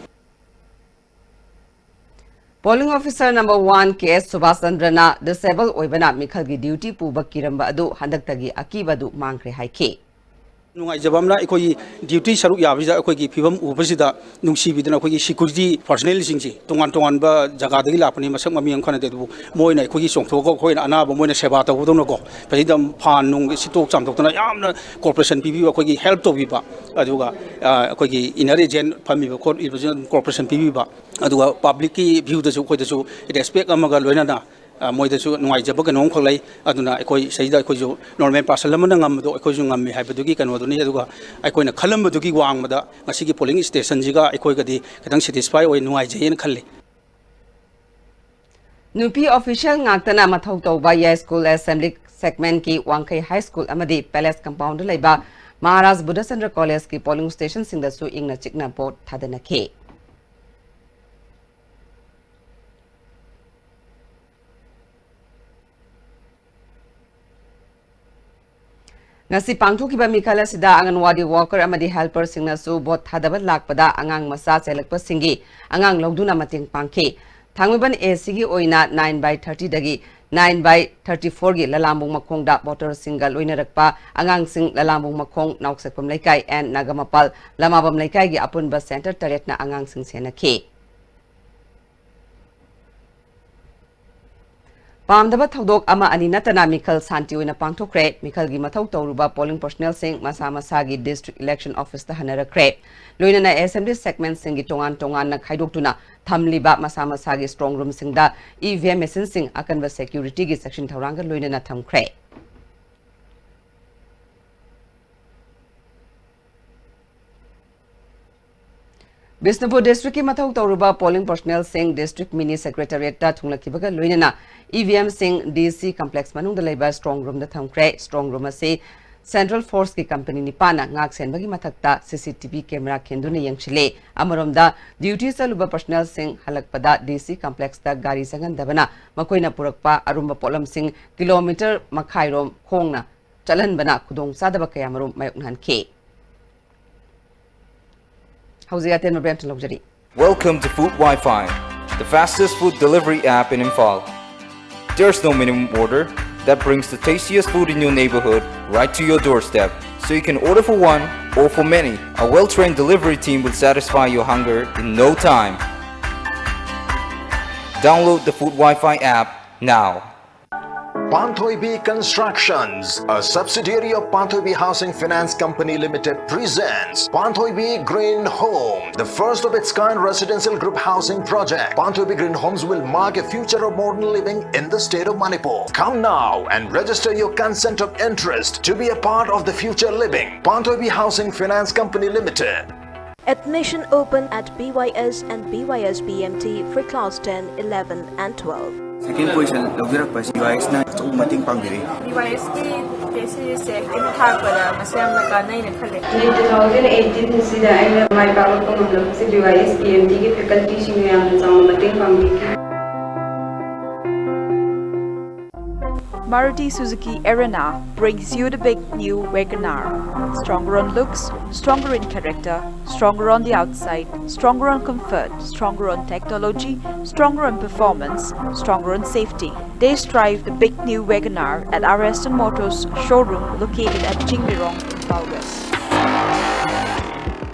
Polling officer number one ꯀꯦ ꯑꯦꯁ ꯁꯨꯕꯥꯁ ꯆꯟꯗ꯭ꯔꯅ disable ꯑꯣꯏꯕꯅ ꯃꯤꯈꯜꯒꯤ duty ꯄꯨꯕ ꯀꯤꯔꯝꯕ ꯑꯗꯨ ꯍꯟꯗꯛꯇꯒꯤ ꯑꯀꯤꯕ ꯑꯗꯨ ꯃꯥꯡꯈ꯭ꯔꯦ ꯍꯥꯏꯈꯤ꯫ ꯅꯨꯡꯉꯥꯏꯖꯕ ꯑꯃꯅ, ꯑꯩꯈꯣꯏꯒꯤ ꯗ꯭ꯌꯨꯇꯤ ꯁꯔꯨꯛ ꯌꯥꯕꯁꯤꯗ ꯑꯩꯈꯣꯏꯒꯤ ꯐꯤꯕꯝ ꯎꯕꯁꯤꯗ ꯅꯨꯡꯁꯤꯕꯤꯗꯅ ꯑꯩꯈꯣꯏꯒꯤ ꯁꯦꯀ꯭ꯌꯨꯔꯤꯇꯤ ꯄꯥꯔꯁꯅꯦꯜꯁꯤꯡꯁꯤ ꯇꯣꯉꯥꯟ ꯇꯣꯉꯥꯟꯕ ꯖꯒꯥꯗꯒꯤ ꯂꯥꯛꯄꯅꯤ, ꯃꯁꯛ ꯃꯃꯤꯡ ꯑꯃ ꯈꯪꯅꯗꯦ, ꯑꯗꯨꯕꯨ ꯃꯣꯏꯅ ꯑꯩꯈꯣꯏꯒꯤ ꯆꯣꯡꯊꯣꯛꯑꯒ ꯑꯩꯈꯣꯏꯅ ꯑꯅꯥꯕ ꯃꯣꯏꯅ ꯁꯦꯕꯥ ꯇꯧꯕꯗꯧꯅꯀꯣ, ꯃꯁꯤꯗ ꯐꯥꯟ ꯅꯨꯡ ꯁꯤꯠꯇꯣꯛ ꯆꯥꯝꯊꯣꯛꯇꯅ ꯌꯥꯝꯅ ꯀꯣꯑꯣꯄꯔꯦꯁꯟ ꯄꯤꯕꯤꯕ, ꯑꯩꯈꯣꯏꯒꯤ ꯍꯦꯜꯞ ꯇꯧꯕꯤꯕ, ꯑꯗꯨꯒ ꯑ, ꯑꯩꯈꯣꯏꯒꯤ ꯏꯟꯅꯔ ꯑꯦꯖꯦꯟ ꯐꯝꯃꯤꯕ ꯈꯣꯠꯂꯤꯕꯁꯤꯅ ꯑꯗꯨꯝ ꯀꯣꯑꯣꯄꯔꯦꯁꯟ ꯄꯤꯕꯤꯕ, ꯑꯗꯨꯒ ꯄꯕ꯭ꯂꯤꯛꯀꯤ ꯚ꯭ꯌꯨꯗꯁꯨ ꯑꯩꯈꯣꯏꯗꯁꯨ ꯔꯦꯁꯄꯦꯛ ꯑꯃꯒ ꯂꯣꯏꯅꯅ ꯑ, ꯃꯣꯏꯗꯁꯨ ꯅꯨꯡꯉꯥꯏꯖꯕ ꯀꯩꯅꯣꯝꯈꯛ ꯂꯩ꯫ ꯑꯗꯨꯅ ꯑꯩꯈꯣꯏ ꯁꯤꯗ ꯑꯩꯈꯣꯏꯁꯨ ꯅꯣꯔꯃꯦꯜ ꯄꯥꯔꯁꯟ ꯑꯃꯅ ꯉꯝꯕꯗꯣ ꯑꯩꯈꯣꯏꯁꯨ ꯉꯝꯃꯤ ꯍꯥꯏꯕꯗꯨꯒꯤ ꯀꯩꯅꯣꯗꯨꯅꯤ꯫ ꯑꯗꯨꯒ ꯑꯩꯈꯣꯏꯅ ꯈꯜꯂꯝꯕꯗꯨꯒꯤ ꯋꯥꯡꯃꯗ ꯉꯁꯤꯒꯤ ꯄꯣꯂꯤꯡ ꯁ꯭ꯇꯦꯁꯟꯁꯤꯒ ꯑꯩꯈꯣꯏꯒꯗꯤ ꯈꯤꯇꯪ ꯁꯦꯇꯤꯁꯐꯥꯏ ꯑꯣꯏ, ꯅꯨꯡꯉꯥꯏꯖꯩꯅ ꯈꯜꯂꯤ꯫ ꯅꯨꯄꯤ ꯑꯣꯐꯤꯁꯤꯌꯦꯜ ꯉꯥꯛꯇꯅ ꯃꯊꯧ ꯇꯧꯕ ꯌꯥꯏꯁ꯭ꯀꯨꯜ ꯑꯦꯁꯦꯝꯕ꯭ꯂꯤ ꯁꯦꯒꯃꯦꯟꯠꯀꯤ ꯋꯥꯡꯈꯩ ꯍꯥꯏ ꯁ꯭ꯀꯨꯜ ꯑꯃꯗꯤ ꯄꯦꯂꯦꯁ ꯀꯝꯄꯥꯎꯟꯗ ꯂꯩꯕ ꯃꯍꯥꯔꯥꯖ ꯕꯨꯙꯆꯟꯗ꯭ꯔ ꯀꯣꯂꯦꯖꯀꯤ ꯄꯣꯂꯤꯡ ꯁ꯭ꯇꯦꯁꯟꯁꯤꯡꯗꯁꯨ ꯏꯪꯅ ꯆꯤꯛꯅ ꯚꯣꯠ ꯊꯥꯗꯅꯈꯤ꯫ ꯉꯁꯤ ꯄꯥꯡꯊꯣꯛꯈꯤꯕ ꯃꯤꯈꯜ ꯑꯁꯤꯗ ꯑꯪꯒꯟꯋꯥꯗꯤ ꯋꯥꯀꯔ ꯑꯃꯗꯤ ꯍꯦꯜꯄꯔꯁꯤꯡꯅꯁꯨ ꯚꯣꯠ ꯊꯥꯗꯕ ꯂꯥꯛꯄꯗ ꯑꯉꯥꯡ ꯃꯆꯥ ꯆꯦꯜꯂꯛꯄꯁꯤꯡꯒꯤ ꯑꯉꯥꯡ ꯂꯧꯗꯨꯅ ꯃꯇꯦꯡ ꯄꯥꯡꯈꯤ꯫ ꯊꯥꯡꯃꯩꯕꯟ ꯑꯦꯁꯤꯒꯤ ꯑꯣꯏꯅ ꯅꯥꯏꯟ ꯕꯥꯏ ꯊꯥꯔꯇꯤꯗꯒꯤ ꯅꯥꯏꯟ ꯕꯥꯏ ꯊꯥꯔꯇꯤ ꯐꯣꯔꯒꯤ ꯂꯂꯥꯝꯕꯨꯡ ꯃꯈꯣꯡꯗ ꯚꯣꯇꯔꯁꯤꯡꯒ ꯂꯣꯏꯅꯔꯛꯄ ꯑꯉꯥꯡꯁꯤꯡ ꯂꯂꯥꯝꯕꯨꯡ ꯃꯈꯣꯡ, ꯅꯥꯎꯁꯦꯛꯄꯝ ꯂꯩꯀꯥꯏ ꯑꯦꯟ ꯅꯥꯒꯥꯃꯄꯥꯜ ꯂꯃꯥꯕꯝ ꯂꯩꯀꯥꯏꯒꯤ ꯑꯄꯨꯟꯕ ꯁꯦꯟꯇꯔ ꯇꯔꯦꯠꯅ ꯑꯉꯥꯡꯁꯤꯡ ꯁꯦꯟꯅꯈꯤ꯫ ꯄꯥꯝꯗꯕ ꯊꯧꯗꯣꯛ ꯑꯃ ꯑꯅꯤ ꯅꯠꯇꯅ ꯃꯤꯈꯜ ꯁꯥꯟꯇꯤ ꯑꯣꯏꯅ ꯄꯥꯡꯊꯣꯛꯈ꯭ꯔꯦ꯫ ꯃꯤꯈꯜꯒꯤ ꯃꯊꯧ ꯇꯧꯔꯨꯕ ꯄꯣꯂꯤꯡ ꯄꯔꯁꯅꯦꯜꯁꯤꯡ ꯃꯁꯥ ꯃꯁꯥꯒꯤ ꯗꯤꯁꯇ꯭ꯔꯤꯛ ꯏꯂꯦꯛꯁꯟ ꯑꯣꯐꯤꯁꯇ ꯍꯟꯅꯔꯛꯈ꯭ꯔꯦ꯫ ꯂꯣꯏꯅꯅ ꯑꯦꯁꯦꯝꯕ꯭ꯂꯤ ꯁꯦꯒꯃꯦꯟꯠꯁꯤꯡꯒꯤ ꯇꯣꯉꯥꯟ ꯇꯣꯉꯥꯟꯅ ꯈꯥꯏꯗꯣꯛꯇꯨꯅ ꯊꯝꯂꯤꯕ ꯃꯁꯥ ꯃꯁꯥꯒꯤ ꯁ꯭ꯇ꯭ꯔꯣꯡ ꯔꯨꯝꯁꯤꯡꯗ ꯏ ꯚꯤ ꯑꯦꯝ ꯃꯦꯁꯤꯟꯁꯤꯡ ꯑꯀꯟꯕ ꯁꯦꯀ꯭ꯌꯨꯔꯤꯇꯤꯒꯤ ꯆꯦꯛꯁꯤꯟ ꯊꯧꯔꯥꯡꯒ ꯂꯣꯏꯅꯅ ꯊꯝꯈ꯭ꯔꯦ꯫ ꯕꯤꯁꯅꯨꯄꯨꯔ ꯗꯤꯁꯇ꯭ꯔꯤꯛꯀꯤ ꯃꯊꯧ ꯇꯧꯔꯨꯕ ꯄꯣꯂꯤꯡ ꯄꯔꯁꯅꯦꯜꯁꯤꯡ ꯗꯤꯁꯇ꯭ꯔꯤꯛ ꯃꯤꯅꯤ ꯁꯦꯀ꯭ꯔꯦꯇꯔꯤꯌꯦꯠꯇ ꯊꯨꯡꯂꯛꯈꯤꯕꯒ ꯂꯣꯏꯅꯅ ꯏ ꯚꯤ ꯑꯦꯝꯁꯤꯡ ꯗꯤ ꯁꯤ ꯀꯝꯄ꯭ꯂꯦꯛꯁ ꯃꯅꯨꯡꯗ ꯂꯩꯕ ꯁ꯭ꯇ꯭ꯔꯣꯡ ꯔꯨꯝꯗ ꯊꯝꯈ꯭ꯔꯦ꯫ ꯁ꯭ꯇ꯭ꯔꯣꯡ ꯔꯨꯝ ꯑꯁꯤ ꯁꯦꯟꯇ꯭ꯔꯦꯜ ꯐꯣꯔꯁꯀꯤ ꯀꯝꯄꯅꯤ ꯅꯤꯄꯥꯟꯅ ꯉꯥꯛ ꯁꯦꯟꯕꯒꯤ ꯃꯊꯛꯇ ꯁꯤ ꯁꯤ ꯇꯤ ꯚꯤ ꯀꯦꯃꯦꯔꯥ ꯈꯤꯟꯗꯨꯅ ꯌꯦꯡꯁꯤꯜꯂꯤ꯫ ꯑꯃꯔꯣꯝꯗ, ꯗ꯭ꯌꯨꯇꯤ ꯆꯠꯂꯨꯕ ꯄꯔꯁꯅꯦꯜꯁꯤꯡ ꯍꯜꯂꯛꯄꯗ ꯗꯤ ꯁꯤ ꯀꯝꯄ꯭ꯂꯦꯛꯁꯇ ꯒꯥꯔꯤ ꯆꯪꯍꯟꯗꯕꯅ ꯃꯈꯣꯏꯅ ꯄꯨꯔꯛꯄ ꯑꯔꯨꯝꯕ ꯄꯣꯠꯂꯝꯁꯤꯡ ꯀꯤꯂꯣꯃꯤꯇꯔ ꯃꯈꯥꯏꯔꯣꯝ ꯈꯣꯡꯅ ꯆꯠꯍꯟꯕꯅ ꯈꯨꯗꯣꯡꯆꯥꯗꯕ ꯀꯌꯥꯃꯔꯨꯝ ꯃꯥꯌꯣꯛꯅꯍꯟꯈꯤ꯫ ꯍꯧꯖꯤꯛ ꯑꯇꯦꯟꯕ ꯕ꯭ꯔꯦꯛ ꯑꯃꯇ ꯂꯧꯖꯔꯤ꯫ Welcome to Food Wi-Fi, the fastest food delivery app in Imphal. There's no minimum order that brings the tastiest food in your neighborhood right to your doorstep. So you can order for one or for many. A well-trained delivery team will satisfy your hunger in no time. Download the Food Wi-Fi app now. Panthoibi Constructions, a subsidiary of Panthoibi Housing Finance Company Limited, presents Panthoibi Green Home, the first of its kind residential group housing project. Panthoibi Green Homes will mark a future of modern living in the state of Manipur. Come now and register your consent of interest to be a part of the future living. Panthoibi Housing Finance Company Limited. Admission open at B Y S and B Y S B M T for class ten, eleven and twelve. Second position ꯂꯧꯖꯔꯛꯄꯁꯤ B Y ꯑꯦꯁꯅ ꯑꯆꯧꯕ ꯃꯇꯦꯡ ꯄꯥꯡꯕꯤꯔꯦ꯫ B ꯋꯥꯏ ꯑꯦꯁꯀꯤ test ꯁꯤꯔꯤꯁꯁꯦ ꯑꯩꯅ ꯊꯥꯔꯛꯄꯗ ꯃꯁꯤ ꯌꯥꯝꯅ ꯀꯥꯟꯅꯩꯅ ꯈꯜꯂꯦ꯫ Neat two thousand eighteen ꯑꯁꯤꯗ ꯑꯩꯅ ꯃꯥꯏ ꯄꯥꯛꯂꯛꯄ ꯉꯝꯂꯛꯄꯁꯦ ꯕꯤ ꯋꯥꯏ ꯑꯦꯁ ꯕꯤ ꯑꯦꯝ ꯇꯤꯒꯤ ꯐꯦꯀꯜꯇꯤꯁꯤꯡꯅ ꯌꯥꯝꯅ ꯆꯥꯎꯅ ꯃꯇꯦꯡ ꯄꯥꯡꯕꯤꯈꯤ꯫ Maruti Suzuki Erina brings you the big new WagonR. Stronger on looks, stronger in character, stronger on the outside, stronger on comfort, stronger on technology, stronger on performance, stronger on safety. Test drive the big new WagonR at our Aston Motors showroom located at Jingbirong, Imphal West.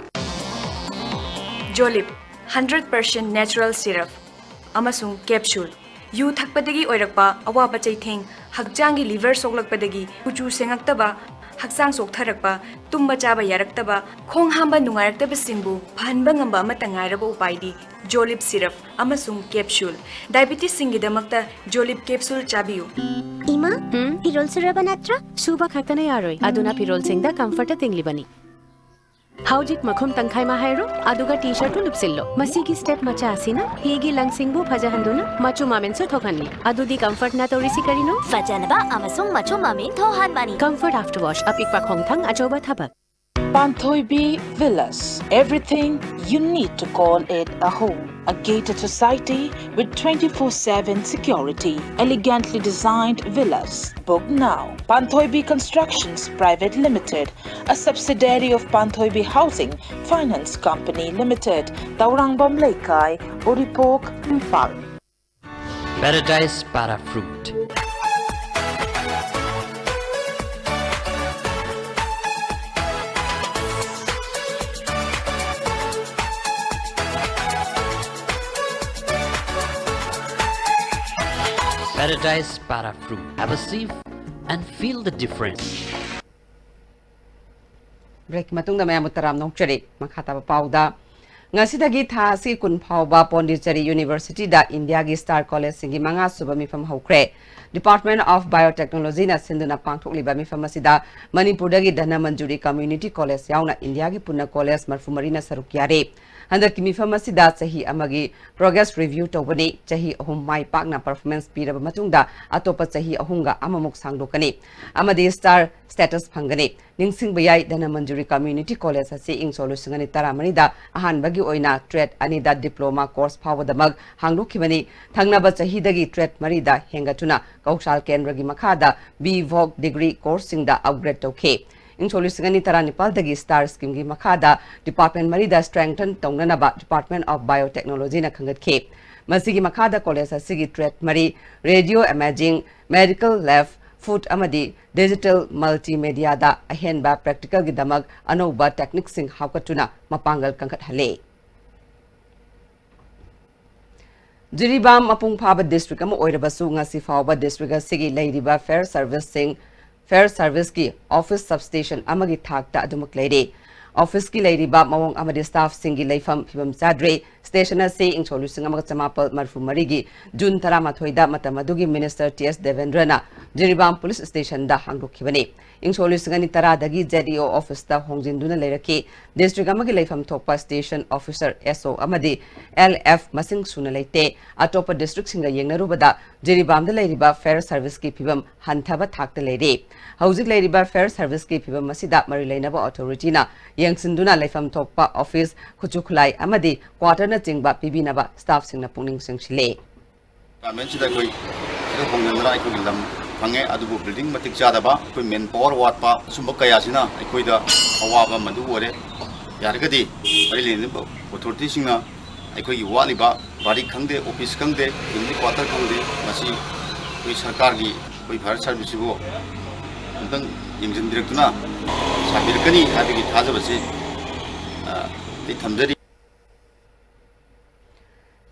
ꯖꯣꯂꯤꯞ hundred percent natural syrup ꯑꯃꯁꯨꯡ capsule. ꯌꯨ ꯊꯛꯄꯗꯒꯤ ꯑꯣꯏꯔꯛꯄ ꯑꯋꯥꯕ ꯆꯩꯊꯦꯡ, ꯍꯛꯆꯥꯡꯒꯤ liver ꯁꯣꯛꯂꯛꯄꯗꯒꯤ ꯀꯨꯆꯨ ꯁꯦꯡꯉꯛꯇꯕ, ꯍꯛꯆꯥꯡ ꯆꯣꯛꯊꯔꯛꯄ, ꯇꯨꯝꯕ ꯆꯥꯕ ꯌꯥꯔꯛꯇꯕ, ꯈꯣꯡ ꯍꯥꯝꯕ ꯅꯨꯡꯉꯥꯏꯔꯛꯇꯕꯁꯤꯡꯕꯨ ꯐꯍꯟꯕ ꯉꯝꯕ ꯑꯃꯠꯇ ꯉꯥꯏꯔꯕ ꯎꯄꯥꯏꯗꯤ ꯖꯣꯂꯤꯞ ꯁꯤꯔꯞ ꯑꯃꯁꯨꯡ ꯀꯦꯞꯁꯨꯜ꯫ ꯗꯥꯏꯕꯤꯇꯤꯁꯁꯤꯡꯒꯤꯗꯃꯛꯇ ꯖꯣꯂꯤꯞ ꯀꯦꯞꯁꯨꯜ ꯆꯥꯕꯤꯌꯨ꯫ ꯏꯃꯥ, ꯐꯤꯔꯣꯜ ꯁꯨꯔꯕ ꯅꯠꯇ꯭ꯔꯥ? ꯁꯨꯕ ꯈꯛꯇꯅ ꯌꯥꯔꯣꯏ, ꯑꯗꯨꯅ ꯐꯤꯔꯣꯜꯁꯤꯡꯗ ꯀꯝꯐꯔꯠꯇ ꯇꯤꯡꯂꯤꯕꯅꯤ꯫ ꯍꯧꯖꯤꯛ ꯃꯈꯨꯝ ꯇꯪꯈꯥꯏ ꯑꯃ ꯍꯥꯏꯔꯣ, ꯑꯗꯨꯒ ꯇꯤ ꯁꯔꯠꯇꯨ ꯂꯨꯞꯁꯤꯜꯂꯣ꯫ ꯃꯁꯤꯒꯤ ꯁ꯭ꯇꯦꯞ ꯃꯆꯥ ꯑꯁꯤꯅ ꯍꯤꯒꯤ ꯂꯪꯁꯤꯡꯕꯨ ꯐꯖꯍꯟꯗꯨꯅ ꯃꯆꯨ ꯃꯃꯦꯟꯁꯨ ꯊꯣꯛꯍꯟꯂꯤ꯫ ꯑꯗꯨꯗꯤ ꯀꯝꯐꯔꯠꯅ ꯇꯧꯔꯤꯁꯤ ꯀꯔꯤꯅꯣ? ꯐꯖꯅꯕ ꯑꯃꯁꯨꯡ ꯃꯆꯨ ꯃꯃꯦꯟ ꯊꯣꯛꯍꯟꯕꯅꯤ꯫ ꯀꯝꯐꯔꯠ ꯑꯥꯐꯇꯔ ꯋꯥꯁ, ꯑꯄꯤꯛꯄ ꯈꯣꯡꯊꯥꯡ, ꯑꯆꯧꯕ ꯊꯕꯛ꯫ Panthoibi Villas, everything you need to call it a home. A gated society with twenty-four seven security, elegantly designed villas. Book now. Panthoibi Constructions Private Limited, a subsidiary of Panthoibi Housing Finance Company Limited, Taurangvam Leikai, Uripok, Imphal. Paradise Para Fruit. Paradise Para Fruit. Have a sip and feel the difference. Break ꯃꯇꯨꯡꯗ ꯃꯌꯥꯝꯕꯨ ꯇꯔꯥꯝꯅ ꯑꯣꯛꯆꯔꯤ꯫ ꯃꯈꯥ ꯇꯥꯕ ꯄꯥꯎꯗ, ꯉꯁꯤꯗꯒꯤ ꯊꯥ ꯑꯁꯤ ꯀꯨꯟ ꯐꯥꯎꯕ ꯄꯣꯟꯗꯤꯆꯦꯔꯤ ꯌꯨꯅꯤꯚꯔꯁꯤꯇꯤꯗ ꯏꯟꯗꯤꯌꯥꯒꯤ ꯁ꯭ꯇꯥꯔ ꯀꯣꯂꯦꯖꯁꯤꯡꯒꯤ ꯃꯉꯥ ꯁꯨꯕ ꯃꯤꯐꯝ ꯍꯧꯈ꯭ꯔꯦ꯫ Department of Biotechnologyꯅ ꯁꯤꯟꯗꯨꯅ ꯄꯥꯡꯊꯣꯛꯂꯤꯕ ꯃꯤꯐꯝ ꯑꯁꯤꯗ ꯃꯅꯤꯄꯨꯔꯗꯒꯤ ꯙꯅꯃꯟꯖꯨꯔꯤ ꯀꯝꯃ꯭ꯌꯨꯅꯤꯇꯤ ꯀꯣꯂꯦꯖ ꯌꯥꯎꯅ ꯏꯟꯗꯤꯌꯥꯒꯤ ꯄꯨꯟꯅ ꯀꯣꯂꯦꯖ ꯃꯔꯤꯐꯨ ꯃꯔꯤꯅ ꯁꯔꯨꯛ ꯌꯥꯔꯤ꯫ ꯍꯟꯗꯛꯀꯤ ꯃꯤꯐꯝ ꯑꯁꯤꯗ ꯆꯍꯤ ꯑꯃꯒꯤ progress review ꯇꯧꯒꯅꯤ꯫ ꯆꯍꯤ ꯑꯍꯨꯝ ꯃꯥꯏ ꯄꯥꯛꯅ performance ꯄꯤꯔꯕ ꯃꯇꯨꯡꯗ ꯑꯇꯣꯞꯄ ꯆꯍꯤ ꯑꯍꯨꯝꯒ ꯑꯃꯃꯨꯛ ꯁꯥꯡꯗꯣꯛꯀꯅꯤ ꯑꯃꯗꯤ ꯁ꯭ꯇꯥꯔ status ꯐꯪꯒꯅꯤ꯫ ꯅꯤꯡꯁꯤꯡꯕ ꯌꯥꯏ, ꯙꯅꯃꯟꯖꯨꯔꯤ ꯀꯝꯃ꯭ꯌꯨꯅꯤꯇꯤ ꯀꯣꯂꯦꯖ ꯑꯁꯤ ꯏꯪ ꯁꯣꯛ ꯂꯤꯁꯤꯡ ꯑꯅꯤ ꯇꯔꯥꯃꯔꯤꯗ ꯑꯍꯥꯟꯕꯒꯤ ꯑꯣꯏꯅ TET ꯑꯅꯤꯗ diploma course ꯐꯥꯎꯕꯗꯃꯛ ꯍꯥꯡꯗꯣꯛꯈꯤꯕꯅꯤ꯫ ꯊꯪꯅꯕ ꯆꯍꯤꯗꯒꯤ TET ꯃꯔꯤꯗ ꯍꯦꯟꯒꯠꯇꯨꯅ ꯀꯧꯁꯥꯜ ꯀꯦꯟꯗ꯭ꯔꯒꯤ ꯃꯈꯥꯗ B Voc degree courseꯁꯤꯡꯗ upgrade ꯇꯧꯈꯤ꯫ ꯏꯪ ꯁꯣꯛ ꯂꯤꯁꯤꯡ ꯑꯅꯤ ꯇꯔꯥꯅꯤꯄꯥꯜꯗꯒꯤ ꯁ꯭ꯇꯥꯔ schemeꯒꯤ ꯃꯈꯥꯗ department ꯃꯔꯤꯗ strengthen ꯇꯧꯅꯅꯕ Department of Biotechnologyꯅ ꯈꯪꯒꯠꯈꯤ꯫ ꯃꯁꯤꯒꯤ ꯃꯈꯥꯗ ꯀꯣꯂꯦꯖ ꯑꯁꯤꯒꯤ TET ꯃꯔꯤ, radio imaging, medical lab, food ꯑꯃꯗꯤ digital multimediaꯗ ꯑꯍꯦꯟꯕ practicalꯒꯤꯗꯃꯛ ꯑꯅꯧꯕ techniqueꯁꯤꯡ ꯍꯥꯞꯀꯠꯇꯨꯅ ꯃꯄꯥꯡꯒꯜ ꯀꯟꯈꯠꯍꯜꯂꯦ꯫ ꯖꯤꯔꯤꯕꯥꯝ ꯃꯄꯨꯡ ꯐꯥꯕ district ꯑꯃ ꯑꯣꯏꯔꯕꯁꯨ, ꯉꯁꯤ ꯐꯥꯎꯕ district ꯑꯁꯤꯒꯤ ꯂꯩꯔꯤꯕ fire serviceꯁꯤꯡ, fire serviceꯀꯤ office substation ꯑꯃꯒꯤ ꯊꯥꯛꯇ ꯑꯗꯨꯃꯛ ꯂꯩꯔꯤ꯫ Officeꯀꯤ ꯂꯩꯔꯤꯕ ꯃꯑꯣꯡ ꯑꯃꯗꯤ staffꯁꯤꯡꯒꯤ ꯂꯩꯐꯝ ꯐꯤꯕꯝ ꯆꯥꯗ꯭ꯔꯦ꯫ Station ꯑꯁꯤ ꯏꯪ ꯁꯣꯛ ꯂꯤꯁꯤꯡ ꯑꯃꯒ ꯆꯃꯥꯄꯜ ꯃꯔꯤꯐꯨ ꯃꯔꯤꯒꯤ June ꯇꯔꯥꯃꯥꯊꯣꯏꯗ ꯃꯇꯝ ꯑꯗꯨꯒꯤ Minister T S ꯗꯦꯕꯦꯟꯗ꯭ꯔꯅ Jiribam police stationꯗ ꯍꯥꯡꯗꯣꯛꯈꯤꯕꯅꯤ꯫ ꯏꯪ ꯁꯣꯛ ꯂꯤꯁꯤꯡ ꯑꯅꯤ ꯇꯔꯥꯗꯒꯤ ZEO officeꯇ ꯍꯣꯡꯖꯤꯟꯗꯨꯅ ꯂꯩꯔꯛꯈꯤ꯫ District ꯑꯃꯒꯤ ꯂꯩꯐꯝ ꯊꯣꯛꯄ station officer, S O ꯑꯃꯗꯤ L F ꯃꯁꯤꯡ ꯁꯨꯅ ꯂꯩꯇꯦ꯫ ꯑꯇꯣꯞꯄ districtꯁꯤꯡꯒ ꯌꯦꯡꯅꯔꯨꯕꯗ ꯖꯤꯔꯤꯕꯥꯝꯗ ꯂꯩꯔꯤꯕ fire serviceꯀꯤ ꯐꯤꯕꯝ ꯍꯟꯊꯕ ꯊꯥꯛꯇ ꯂꯩꯔꯤ꯫ ꯍꯧꯖꯤꯛ ꯂꯩꯔꯤꯕ fire serviceꯀꯤ ꯐꯤꯕꯝ ꯑꯁꯤꯗ ꯃꯔꯤ ꯂꯩꯅꯕ authorityꯅ ꯌꯦꯡꯁꯤꯟꯗꯨꯅ ꯂꯩꯐꯝ ꯊꯣꯛꯄ office, ꯈꯨꯠꯁꯨ ꯈꯨꯠꯂꯥꯏ ꯑꯃꯗꯤ quarterꯅꯆꯤꯡꯕ ꯄꯤꯕꯤꯅꯕ staffꯁꯤꯡꯅ ꯄꯨꯛꯅꯤꯡ ꯆꯤꯡꯁꯤꯜꯂꯤ꯫ Departmentꯁꯤꯗ ꯑꯩꯈꯣꯏ ꯁꯤꯗ ꯍꯣꯡꯖꯤꯟꯗꯅ ꯑꯩꯈꯣꯏꯒꯤ ꯂꯝ ꯐꯪꯉꯦ, ꯑꯗꯨꯕꯨ building ꯃꯇꯤꯛ ꯆꯥꯗꯕ, ꯑꯩꯈꯣꯏ manpower ꯋꯥꯠꯄ, ꯑꯁꯨꯝꯕ ꯀꯌꯥꯁꯤꯅ ꯑꯩꯈꯣꯏꯗ ꯑꯋꯥꯕ ꯑꯃ ꯑꯗꯨ ꯑꯣꯏꯔꯦ꯫ ꯌꯥꯔꯒꯗꯤ ꯃꯔꯤ ꯂꯩꯅꯕ authorityꯁꯤꯡꯅ ꯑꯩꯈꯣꯏꯒꯤ ꯋꯥꯠꯂꯤꯕ barrack ꯈꯪꯗꯦ, office ꯈꯪꯗꯦ, building quarter ꯈꯪꯗꯦ, ꯃꯁꯤ ꯑꯩꯈꯣꯏ ꯁꯔꯀꯥꯔꯒꯤ ꯑꯩꯈꯣꯏ fire serviceꯁꯤꯕꯨ ꯑꯃꯨꯛꯇꯪ ꯌꯦꯡꯁꯤꯟꯕꯤꯔꯛꯇꯨꯅ ꯁꯥꯕꯤꯔꯛꯀꯅꯤ ꯍꯥꯏꯕꯒꯤ ꯊꯥꯖꯕꯁꯤ, ꯑ, ꯑꯩ ꯊꯝꯖꯔꯤ꯫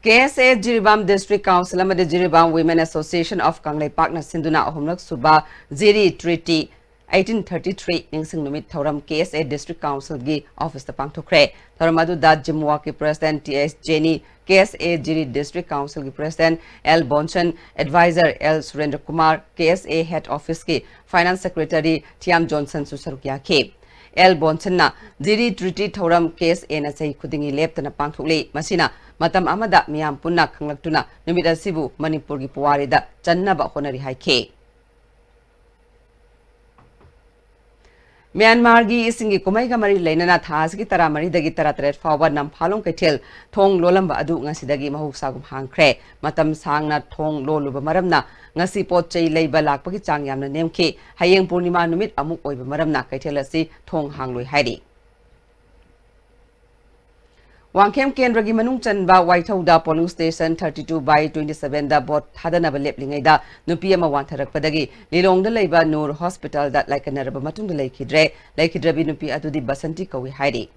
K S A Jiribam District Council ꯑꯃꯗꯤ Jiribam Women Association of ꯀꯪꯂꯩꯄꯥꯛꯅ ꯁꯤꯟꯗꯨꯅ ꯑꯍꯨꯝꯂꯛ ꯁꯨꯕ ꯖꯤꯔꯤ Treaty eighteen thirty-three ꯅꯤꯡꯁꯤꯡ ꯅꯨꯃꯤꯠ ꯊꯧꯔꯝ K S A District Councilꯒꯤ officeꯇ ꯄꯥꯡꯊꯣꯛꯈ꯭ꯔꯦ꯫ ꯊꯧꯔꯝ ꯑꯗꯨꯗ ꯖꯤꯝꯋꯥꯛꯀꯤ President T S Jenny, K S A Jiri District Councilꯒꯤ President L ꯕꯣꯟꯁꯟ, Advisor L ꯁꯨꯔꯦꯟꯗ꯭ꯔ Kumar, K S A Head Officeꯀꯤ Finance Secretary ꯊꯤꯌꯥꯝ ꯖꯣꯟꯁꯟꯁꯨ ꯁꯔꯨꯛ ꯌꯥꯈꯤ꯫ L ꯕꯣꯟꯁꯟꯅ ꯖꯤꯔꯤ Treaty ꯊꯧꯔꯝ K S Aꯅ ꯆꯍꯤ ꯈꯨꯗꯤꯡꯒꯤ ꯂꯦꯞꯇꯅ ꯄꯥꯡꯊꯣꯛꯂꯤ꯫ ꯃꯁꯤꯅ ꯃꯇꯝ ꯑꯃꯗ ꯃꯤꯌꯥꯝ ꯄꯨꯟꯅ ꯈꯪꯂꯛꯇꯨꯅ ꯅꯨꯃꯤꯠ ꯑꯁꯤꯕꯨ ꯃꯅꯤꯄꯨꯔꯒꯤ ꯄꯨꯋꯥꯔꯤꯗ ꯆꯟꯅꯕ ꯍꯣꯠꯅꯔꯤ ꯍꯥꯏꯈꯤ꯫ ꯃ꯭ꯌꯥꯟꯃꯥꯔꯒꯤ ꯏꯁꯤꯡꯒꯤ ꯀꯨꯝꯍꯩꯒ ꯃꯔꯤ ꯂꯩꯅꯅ ꯊꯥ ꯑꯁꯤꯒꯤ ꯇꯔꯥꯃꯔꯤꯗꯒꯤ ꯇꯔꯥꯇꯔꯦꯠ ꯐꯥꯎꯕ ꯅꯝꯐꯥꯂꯣꯡ ꯀꯩꯊꯦꯜ ꯊꯣꯡ ꯂꯣꯜꯂꯝꯕ ꯑꯗꯨ ꯉꯁꯤꯗꯒꯤ ꯃꯍꯧꯁꯥꯒꯨꯝ ꯍꯥꯡꯈ꯭ꯔꯦ꯫ ꯃꯇꯝ ꯁꯥꯡꯅ ꯊꯣꯡ ꯂꯣꯜꯂꯨꯕ ꯃꯔꯝꯅ ꯉꯁꯤ ꯄꯣꯠ ꯆꯩ ꯂꯩꯕ ꯂꯥꯛꯄꯒꯤ ꯆꯥꯡ ꯌꯥꯝꯅ ꯅꯦꯝꯈꯤ꯫ ꯍꯌꯦꯡ ꯄꯨꯔꯅꯤꯃꯥ ꯅꯨꯃꯤꯠ ꯑꯃꯨꯛ ꯑꯣꯏꯕ ꯃꯔꯝꯅ ꯀꯩꯊꯦꯜ ꯑꯁꯤ ꯊꯣꯡ ꯍꯥꯡꯂꯣꯏ ꯍꯥꯏꯔꯤ꯫ ꯋꯥꯡꯈꯦꯝ ꯀꯦꯟꯗ꯭ꯔꯒꯤ ꯃꯅꯨꯡ ꯆꯟꯕ ꯋꯥꯏꯊꯧꯗ polling station thirty two by twenty sevenꯗ vote ꯊꯥꯗꯅꯕ ꯂꯦꯞꯂꯤꯉꯩꯗ ꯅꯨꯄꯤ ꯑꯃ ꯋꯥꯟꯊꯔꯛꯄꯗꯒꯤ ꯂꯤꯂꯣꯡꯗ ꯂꯩꯕ ꯅꯨꯔ hospitalꯗ ꯂꯥꯏꯀꯠꯅꯔꯕ ꯃꯇꯨꯡꯗ ꯂꯩꯈꯤꯗ꯭ꯔꯦ꯫ ꯂꯩꯈꯤꯗ꯭ꯔꯕꯤ ꯅꯨꯄꯤ ꯑꯗꯨꯗꯤ ꯕꯁꯟꯇꯤ ꯀꯧꯏ ꯍꯥꯏꯔꯤ꯫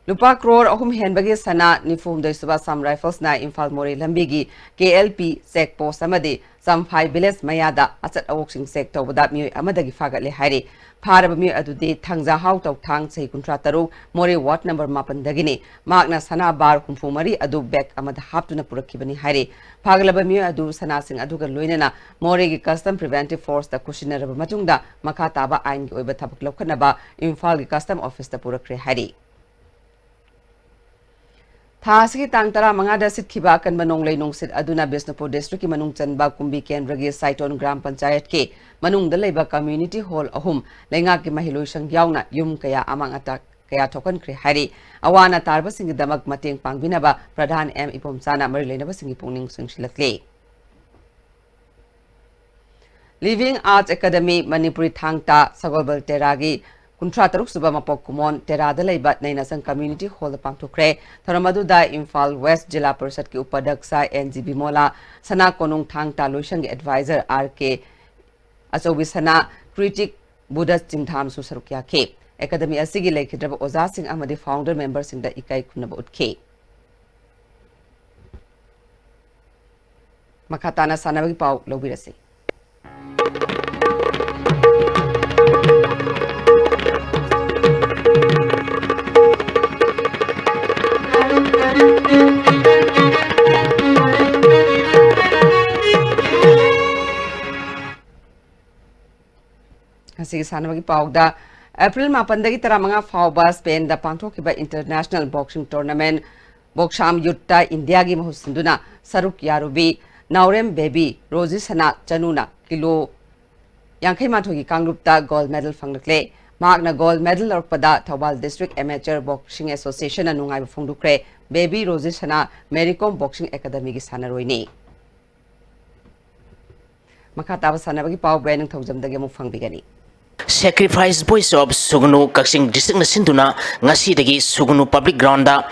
ꯂꯨꯄꯥ ꯀ꯭ꯔꯣꯔ ꯑꯍꯨꯝ ꯍꯦꯟꯕꯒꯤ ꯁꯅꯥ, ꯅꯤꯐꯨꯍꯨꯝꯗꯣꯏ ꯁꯨꯕ Assam Riflesꯅ ꯏꯝꯐꯥꯜ ꯃꯣꯔꯦ ꯂꯝꯕꯤꯒꯤ K L P check post ꯑꯃꯗꯤ ꯆꯝꯐꯥꯏ village ꯃꯌꯥꯗ ꯑꯆꯠ ꯑꯋꯣꯛꯁꯤꯡ check ꯇꯧꯕꯗ ꯃꯤꯑꯣꯏ ꯑꯃꯗꯒꯤ ꯐꯥꯒꯠꯂꯦ ꯍꯥꯏꯔꯤ꯫ ꯐꯥꯔꯕ ꯃꯤꯑꯣꯏ ꯑꯗꯨꯗꯤ ꯊꯥꯡꯖꯥꯍꯥꯎ ꯇꯧꯊꯥꯡ, ꯆꯍꯤ ꯀꯨꯟꯊ꯭ꯔꯥ ꯇꯔꯨꯛ, ꯃꯣꯔꯦ ward number ꯃꯥꯄꯟꯗꯒꯤꯅꯤ꯫ ꯃꯍꯥꯛꯅ ꯁꯅꯥ ꯕꯥꯔ ꯍꯨꯝꯐꯨ ꯃꯔꯤ ꯑꯗꯨ bag ꯑꯃꯗ ꯍꯥꯞꯇꯨꯅ ꯄꯨꯔꯛꯈꯤꯕꯅꯤ ꯍꯥꯏꯔꯤ꯫ ꯐꯥꯒꯠꯂꯕ ꯃꯤꯑꯣꯏ ꯑꯗꯨ ꯁꯅꯥꯁꯤꯡ ꯑꯗꯨꯒ ꯂꯣꯏꯅꯅ ꯃꯣꯔꯦꯒꯤ Custom Preventive Forceꯇ ꯈꯨꯠꯁꯤꯟꯅꯔꯕ ꯃꯇꯨꯡꯗ ꯃꯈꯥ ꯇꯥꯕ ꯑꯥꯏꯟꯒꯤ ꯑꯣꯏꯕ ꯊꯕꯛ ꯂꯧꯈꯠꯅꯕ ꯏꯝꯐꯥꯜꯒꯤ Custom Officeꯇ ꯄꯨꯔꯛꯈ꯭ꯔꯦ ꯍꯥꯏꯔꯤ꯫ ꯊꯥ ꯑꯁꯤꯒꯤ ꯇꯥꯡ ꯇꯔꯥꯃꯉꯥꯗ ꯁꯤꯠꯈꯤꯕ ꯑꯀꯟꯕ ꯅꯣꯡꯂꯩ ꯅꯨꯡꯁꯤꯠ ꯑꯗꯨꯅ ꯕꯤꯁꯅꯨꯄꯨꯔ districtꯀꯤ ꯃꯅꯨꯡ ꯆꯟꯕ ꯀꯨꯝꯕꯤ ꯀꯦꯟꯗ꯭ꯔꯒꯤ ꯁꯥꯏꯇꯣꯟ ꯒ꯭ꯔꯥꯝ ꯄꯟꯆꯥꯌꯠꯀꯤ ꯃꯅꯨꯡꯗ ꯂꯩꯕ community hall ꯑꯍꯨꯝ, ꯂꯩꯉꯥꯛꯀꯤ ꯃꯍꯩꯂꯣꯏꯁꯪ ꯌꯥꯎꯅ ꯌꯨꯝ ꯀꯌꯥ ꯑꯃꯥꯡ ꯑꯇꯥ ꯀꯌꯥ ꯊꯣꯛꯍꯟꯈ꯭ꯔꯦ ꯍꯥꯏꯔꯤ꯫ ꯑꯋꯥ ꯑꯅꯥ ꯇꯥꯔꯕꯁꯤꯡꯒꯤꯗꯃꯛ ꯃꯇꯦꯡ ꯄꯥꯡꯕꯤꯅꯕ ꯄ꯭ꯔꯙꯥꯟ ꯑꯦꯝ ꯏꯕꯣꯝꯆꯥꯅ ꯃꯔꯤ ꯂꯩꯅꯕꯁꯤꯡꯒꯤ ꯄꯨꯛꯅꯤꯡ ꯆꯤꯡꯁꯤꯜꯂꯛꯂꯤ꯫ Living Arts Academy ꯃꯅꯤꯄꯨꯔꯤ ꯊꯥꯡ ꯇꯥ ꯁꯒꯣꯜꯕꯜ ꯇꯦꯔꯥꯒꯤ ꯀꯨꯟꯊ꯭ꯔꯥ ꯇꯔꯨꯛ ꯁꯨꯕ ꯃꯄꯣꯛ ꯀꯨꯝꯑꯣꯟ ꯇꯦꯔꯥꯗ ꯂꯩꯕ ꯅꯩꯅꯁꯪ community hallꯗ ꯄꯥꯡꯊꯣꯛꯈ꯭ꯔꯦ꯫ ꯊꯧꯔꯝ ꯑꯗꯨꯗ ꯏꯝꯐꯥꯜ West ꯖꯤꯂꯥ ꯄꯔꯤꯁꯠꯀꯤ ꯎꯄꯥꯙ꯭ꯌꯛꯁ ꯑꯦꯟ ꯖꯤ ꯕꯤꯃꯣꯂꯥ, ꯁꯅꯥ ꯀꯣꯅꯨꯡ ꯊꯥꯡ ꯇꯥ ꯂꯣꯏꯁꯪꯒꯤ advisor ꯑꯥꯔ ꯀꯦ ꯑꯆꯧꯕꯤ ꯁꯅꯥ, critic ꯕꯨꯙ ꯆꯤꯡꯊꯥꯝꯁꯨ ꯁꯔꯨꯛ ꯌꯥꯈꯤ꯫ ꯑꯦꯀꯥꯗꯃꯤ ꯑꯁꯤꯒꯤ ꯂꯩꯈꯤꯗ꯭ꯔꯕ ꯑꯣꯖꯥꯁꯤꯡ ꯑꯃꯗꯤ founder memberꯁꯤꯡꯗ ꯏꯀꯥꯏ ꯈꯨꯝꯅꯕ ꯎꯠꯈꯤ꯫ ꯃꯈꯥ ꯇꯥꯅ ꯁꯥꯟꯅꯕꯒꯤ ꯄꯥꯎ ꯂꯧꯕꯤꯔꯁꯤ꯫ ꯉꯁꯤꯒꯤ ꯁꯥꯟꯅꯕꯒꯤ ꯄꯥꯎꯗ, ꯑꯦꯄ꯭ꯔꯤꯜ ꯃꯥꯄꯟꯗꯒꯤ ꯇꯔꯥꯃꯉꯥ ꯐꯥꯎꯕ ꯁ꯭ꯄꯦꯟꯗ ꯄꯥꯡꯊꯣꯛꯈꯤꯕ international boxing tournament ꯕꯣꯛꯁꯥꯝ ꯌꯨꯠꯇ ꯏꯟꯗꯤꯌꯥꯒꯤ ꯃꯍꯨꯠ ꯁꯤꯟꯗꯨꯅ ꯁꯔꯨꯛ ꯌꯥꯔꯨꯕꯤ ꯅꯥꯎꯔꯦꯝ ꯕꯦꯕꯤ ꯔꯣꯖꯤ ꯁꯅꯥ ꯆꯅꯨꯅ ꯀꯤꯂꯣ ꯌꯥꯡꯈꯩ ꯃꯥꯊꯣꯏꯒꯤ ꯀꯥꯡꯂꯨꯞꯇ gold medal ꯐꯪꯂꯛꯂꯦ꯫ ꯃꯍꯥꯛꯅ gold medal ꯂꯧꯔꯛꯄꯗ Thoubal District Amateur Boxing Associationꯅ ꯅꯨꯡꯉꯥꯏꯕ ꯐꯣꯡꯗꯣꯛꯈ꯭ꯔꯦ꯫ ꯕꯦꯕꯤ ꯔꯣꯖꯤ ꯁꯅꯥ ꯃꯦꯔꯤ ꯀꯣꯝ ꯕꯣꯛꯁꯤꯡ ꯑꯦꯀꯥꯗꯃꯤꯒꯤ ꯁꯥꯟꯅꯔꯣꯏꯅꯤ꯫ ꯃꯈꯥ ꯇꯥꯕ ꯁꯥꯟꯅꯕꯒꯤ ꯄꯥꯎ ꯕ꯭ꯔꯦꯟ ꯅꯤꯡꯊꯧꯖꯝꯗꯒꯤ ꯑꯃꯨꯛ ꯐꯪꯕꯤꯒꯅꯤ꯫ Sacrifice Voice of ꯁꯨꯒꯅꯨ ꯀꯛꯆꯤꯡ districtꯅ ꯁꯤꯟꯗꯨꯅ ꯉꯁꯤꯗꯒꯤ ꯁꯨꯒꯅꯨ public groundꯗ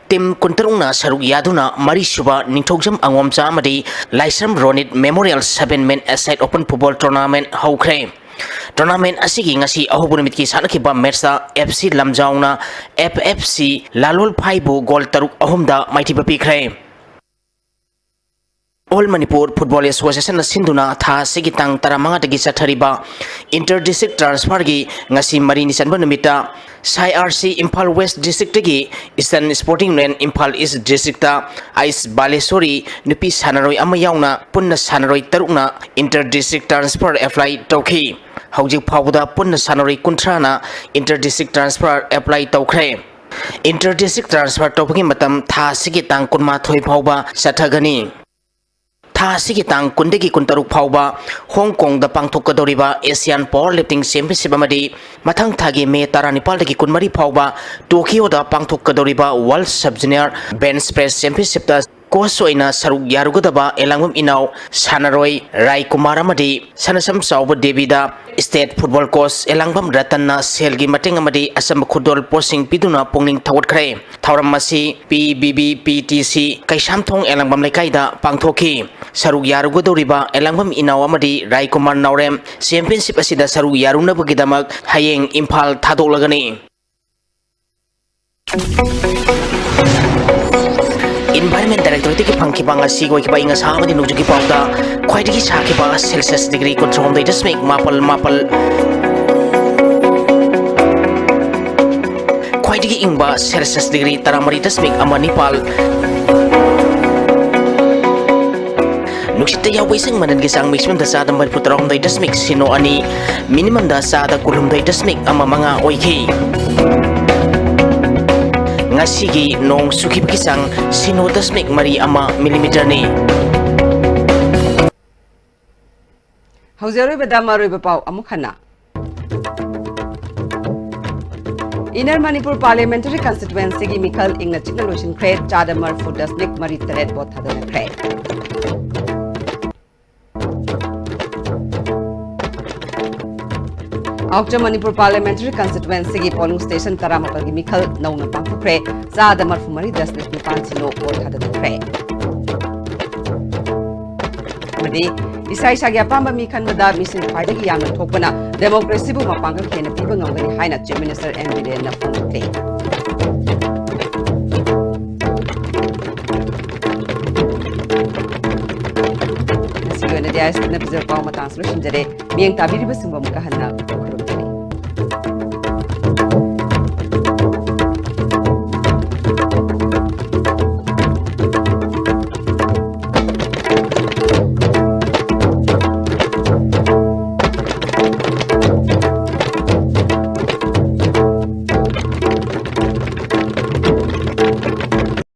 team ꯀꯨꯟꯇꯔꯨꯛꯅ ꯁꯔꯨꯛ ꯌꯥꯗꯨꯅ ꯃꯔꯤꯁꯨꯕ ꯅꯤꯡꯊꯧꯖꯝ ꯑꯉꯣꯝꯆꯥ ꯑꯃꯗꯤ ꯂꯥꯏꯁ꯭ꯔꯝ Ronit Memorial seven man aside open football tournament ꯍꯧꯈ꯭ꯔꯦ꯫ Tournament ꯑꯁꯤꯒꯤ ꯉꯁꯤ ꯑꯍꯧꯕ ꯅꯨꯃꯤꯠꯀꯤ ꯁꯥꯟꯅꯈꯤꯕ matchꯇ F C ꯂꯝꯖꯥꯎꯅ F F C ꯂꯥꯂꯣꯜ ꯐꯥꯏꯕꯨ goal ꯇꯔꯨꯛ ꯑꯍꯨꯝꯗ ꯃꯥꯏꯊꯤꯕ ꯄꯤꯈ꯭ꯔꯦ꯫ All Manipur Football Associationꯅ ꯁꯤꯟꯗꯨꯅ ꯊꯥ ꯑꯁꯤꯒꯤ ꯇꯥꯡ ꯇꯔꯥꯃꯉꯥꯗꯒꯤ ꯆꯠꯊꯔꯤꯕ inter district transferꯒꯤ ꯉꯁꯤ ꯃꯔꯤꯅꯤ ꯆꯟꯕ ꯅꯨꯃꯤꯠꯇ ꯁꯥꯏ ꯑꯥꯔ ꯁꯤ ꯏꯝꯐꯥꯜ West districtꯇꯒꯤ Eastern Sporting Union Imphal East districtꯇ ꯑꯥꯏꯁ ꯕꯥꯂꯦꯁꯣꯔꯤ ꯅꯨꯄꯤ ꯁꯥꯟꯅꯔꯣꯏ ꯑꯃ ꯌꯥꯎꯅ ꯄꯨꯟꯅ ꯁꯥꯟꯅꯔꯣꯏ ꯇꯔꯨꯛꯅ inter district transfer apply ꯇꯧꯈꯤ꯫ ꯍꯧꯖꯤꯛ ꯐꯥꯎꯕꯗ ꯄꯨꯟꯅ ꯁꯥꯟꯅꯔꯣꯏ ꯀꯨꯟꯊ꯭ꯔꯥꯅ inter district transfer apply ꯇꯧꯈ꯭ꯔꯦ꯫ Inter district transfer ꯇꯧꯕꯒꯤ ꯃꯇꯝ ꯊꯥ ꯑꯁꯤꯒꯤ ꯇꯥꯡ ꯀꯨꯟꯃꯥꯊꯣꯏ ꯐꯥꯎꯕ ꯆꯠꯊꯒꯅꯤ꯫ ꯊꯥ ꯑꯁꯤꯒꯤ ꯇꯥꯡ ꯀꯨꯟꯗꯒꯤ ꯀꯨꯟꯇꯔꯨꯛ ꯐꯥꯎꯕ ꯍꯣꯡ ꯀꯣꯡꯗ ꯄꯥꯡꯊꯣꯛꯀꯗꯧꯔꯤꯕ Asian Power Lifting Championship ꯑꯃꯗꯤ ꯃꯊꯪ ꯊꯥꯒꯤ ꯃꯦ ꯇꯔꯥꯅꯤꯄꯥꯜꯗꯒꯤ ꯀꯨꯟꯃꯔꯤ ꯐꯥꯎꯕ ꯇꯣꯀꯤꯌꯣꯗ ꯄꯥꯡꯊꯣꯛꯀꯗꯧꯔꯤꯕ World Sub Junior Bench Press Championshipꯇ Coach ꯑꯣꯏꯅ ꯁꯔꯨꯛ ꯌꯥꯔꯨꯒꯗꯕ ꯑꯦꯂꯥꯡꯕꯝ ꯏꯅꯥꯎ ꯁꯥꯟꯅꯔꯣꯏ ꯔꯥꯏ ꯀꯨꯃꯥꯔ ꯑꯃꯗꯤ ꯁꯅꯁꯝ ꯆꯥꯎꯕ ꯗꯦꯕꯤꯗ state football coach ꯑꯦꯂꯥꯡꯕꯝ ꯔꯇꯟꯅ ꯁꯦꯜꯒꯤ ꯃꯇꯦꯡ ꯑꯃꯗꯤ ꯑꯆꯝꯕ ꯈꯨꯗꯣꯜ ꯄꯣꯠꯁꯤꯡ ꯄꯤꯗꯨꯅ ꯄꯨꯛꯅꯤꯡ ꯊꯧꯒꯠꯈ꯭ꯔꯦ꯫ ꯊꯧꯔꯝ ꯑꯁꯤ P B B P T C Keishamthong ꯑꯦꯂꯥꯡꯕꯝ ꯂꯩꯀꯥꯏꯗ ꯄꯥꯡꯊꯣꯛꯈꯤ꯫ ꯁꯔꯨꯛ ꯌꯥꯔꯨꯒꯗꯧꯔꯤꯕ ꯑꯦꯂꯥꯡꯕꯝ ꯏꯅꯥꯎ ꯑꯃꯗꯤ ꯔꯥꯏ ꯀꯨꯃꯥꯔ ꯅꯥꯎꯔꯦꯝ championship ꯑꯁꯤꯗ ꯁꯔꯨꯛ ꯌꯥꯔꯨꯅꯕꯒꯤꯗꯃꯛ ꯍꯌꯦꯡ ꯏꯝꯐꯥꯜ ꯊꯥꯗꯣꯛꯂꯒꯅꯤ꯫ Environment Directorateꯇꯒꯤ ꯐꯪꯈꯤꯕ ꯉꯁꯤꯒꯤ ꯑꯣꯏꯈꯤꯕ ꯑꯏꯪ ꯑꯁꯥ ꯑꯃꯗꯤ ꯅꯣꯡꯖꯨꯒꯤ ꯄꯥꯎꯗ ꯈ꯭ꯋꯥꯏꯗꯒꯤ ꯁꯥꯈꯤꯕ Celsius degree ꯀꯨꯟꯊ꯭ꯔꯥꯍꯨꯝꯗꯣꯏ ꯗꯁꯃꯤꯛ ꯃꯥꯄꯜ ꯃꯥꯄꯜ, ꯈ꯭ꯋꯥꯏꯗꯒꯤ ꯏꯪꯕ Celsius degree ꯇꯔꯥꯃꯔꯤ ꯗꯁꯃꯤꯛ ꯑꯃ ꯅꯤꯄꯥꯜ, ꯅꯨꯡꯁꯤꯠꯇ ꯌꯥꯎꯕ ꯏꯁꯤꯡ ꯃꯅꯤꯜꯒꯤ ꯆꯥꯡ maximumꯗ ꯆꯥꯗ ꯃꯔꯤꯐꯨ ꯇꯔꯥꯍꯨꯝꯗꯣꯏ ꯗꯁꯃꯤꯛ ꯁꯤꯅꯣ ꯑꯅꯤ, minimumꯗ ꯆꯥꯗ ꯀꯨꯟꯍꯨꯝꯗꯣꯏ ꯗꯁꯃꯤꯛ ꯑꯃ ꯃꯉꯥ ꯑꯣꯏꯈꯤ꯫ ꯉꯁꯤꯒꯤ ꯅꯣꯡ ꯆꯨꯈꯤꯕꯒꯤ ꯆꯥꯡ ꯁꯤꯅꯣ ꯗꯁꯃꯤꯛ ꯃꯔꯤ ꯑꯃ millimeterꯅꯤ꯫ ꯍꯧꯖꯤꯛ ꯑꯔꯣꯏꯕꯗ ꯃꯔꯨꯑꯣꯏꯕ ꯄꯥꯎ ꯑꯃꯨꯛ ꯍꯟꯅ꯫ Inner Manipur Parliamentary Constituencyꯒꯤ ꯃꯤꯈꯜ ꯏꯪꯅ ꯆꯤꯛꯅ ꯂꯣꯏꯁꯤꯟꯈ꯭ꯔꯦ, ꯆꯥꯗ ꯃꯔꯤꯐꯨ ꯗꯁꯃꯤꯛ ꯃꯔꯤ ꯇꯔꯦꯠ vote ꯊꯥꯗꯅꯈ꯭ꯔꯦ꯫ Outer Manipur Parliamentary Constituencyꯒꯤ polling station ꯇꯔꯥꯃꯥꯄꯜꯒꯤ ꯃꯤꯈꯜ ꯅꯧꯅ ꯄꯥꯡꯊꯣꯛꯈ꯭ꯔꯦ, ꯆꯥꯗ ꯃꯔꯤꯐꯨ ꯃꯔꯤ ꯗꯁꯃꯤꯛ ꯅꯤꯄꯥꯜ ꯁꯤꯅꯣ vote ꯊꯥꯗꯅꯈ꯭ꯔꯦ꯫ ꯑꯃꯗꯤ ꯏꯁꯥ ꯏꯁꯥꯒꯤ ꯑꯄꯥꯝꯕ ꯃꯤ ꯈꯟꯕꯗ ꯃꯤꯁꯤꯡ ꯈ꯭ꯋꯥꯏꯗꯒꯤ ꯌꯥꯝꯅ ꯊꯣꯛꯄꯅ democracyꯕꯨ ꯃꯄꯥꯡꯒꯜ ꯍꯦꯟꯅ ꯄꯤꯕ ꯉꯝꯒꯅꯤ ꯍꯥꯏꯅ Chief Minister N Birenꯅ ꯐꯣꯡꯗꯣꯛꯂꯤ꯫ ꯉꯁꯤꯒꯤ ꯑꯣꯏꯅꯗꯤ ꯑꯥꯏ ꯑꯦꯁ ꯇꯤꯅ ꯄꯤꯖꯕ ꯄꯥꯎ ꯃꯇꯥꯡꯁꯤ ꯂꯣꯏꯁꯤꯟꯖꯔꯦ꯫ ꯃꯤꯠꯌꯦꯡ ꯇꯥꯕꯤꯔꯤꯕꯁꯤꯡꯕꯨ ꯑꯃꯨꯛꯀ ꯍꯟꯅ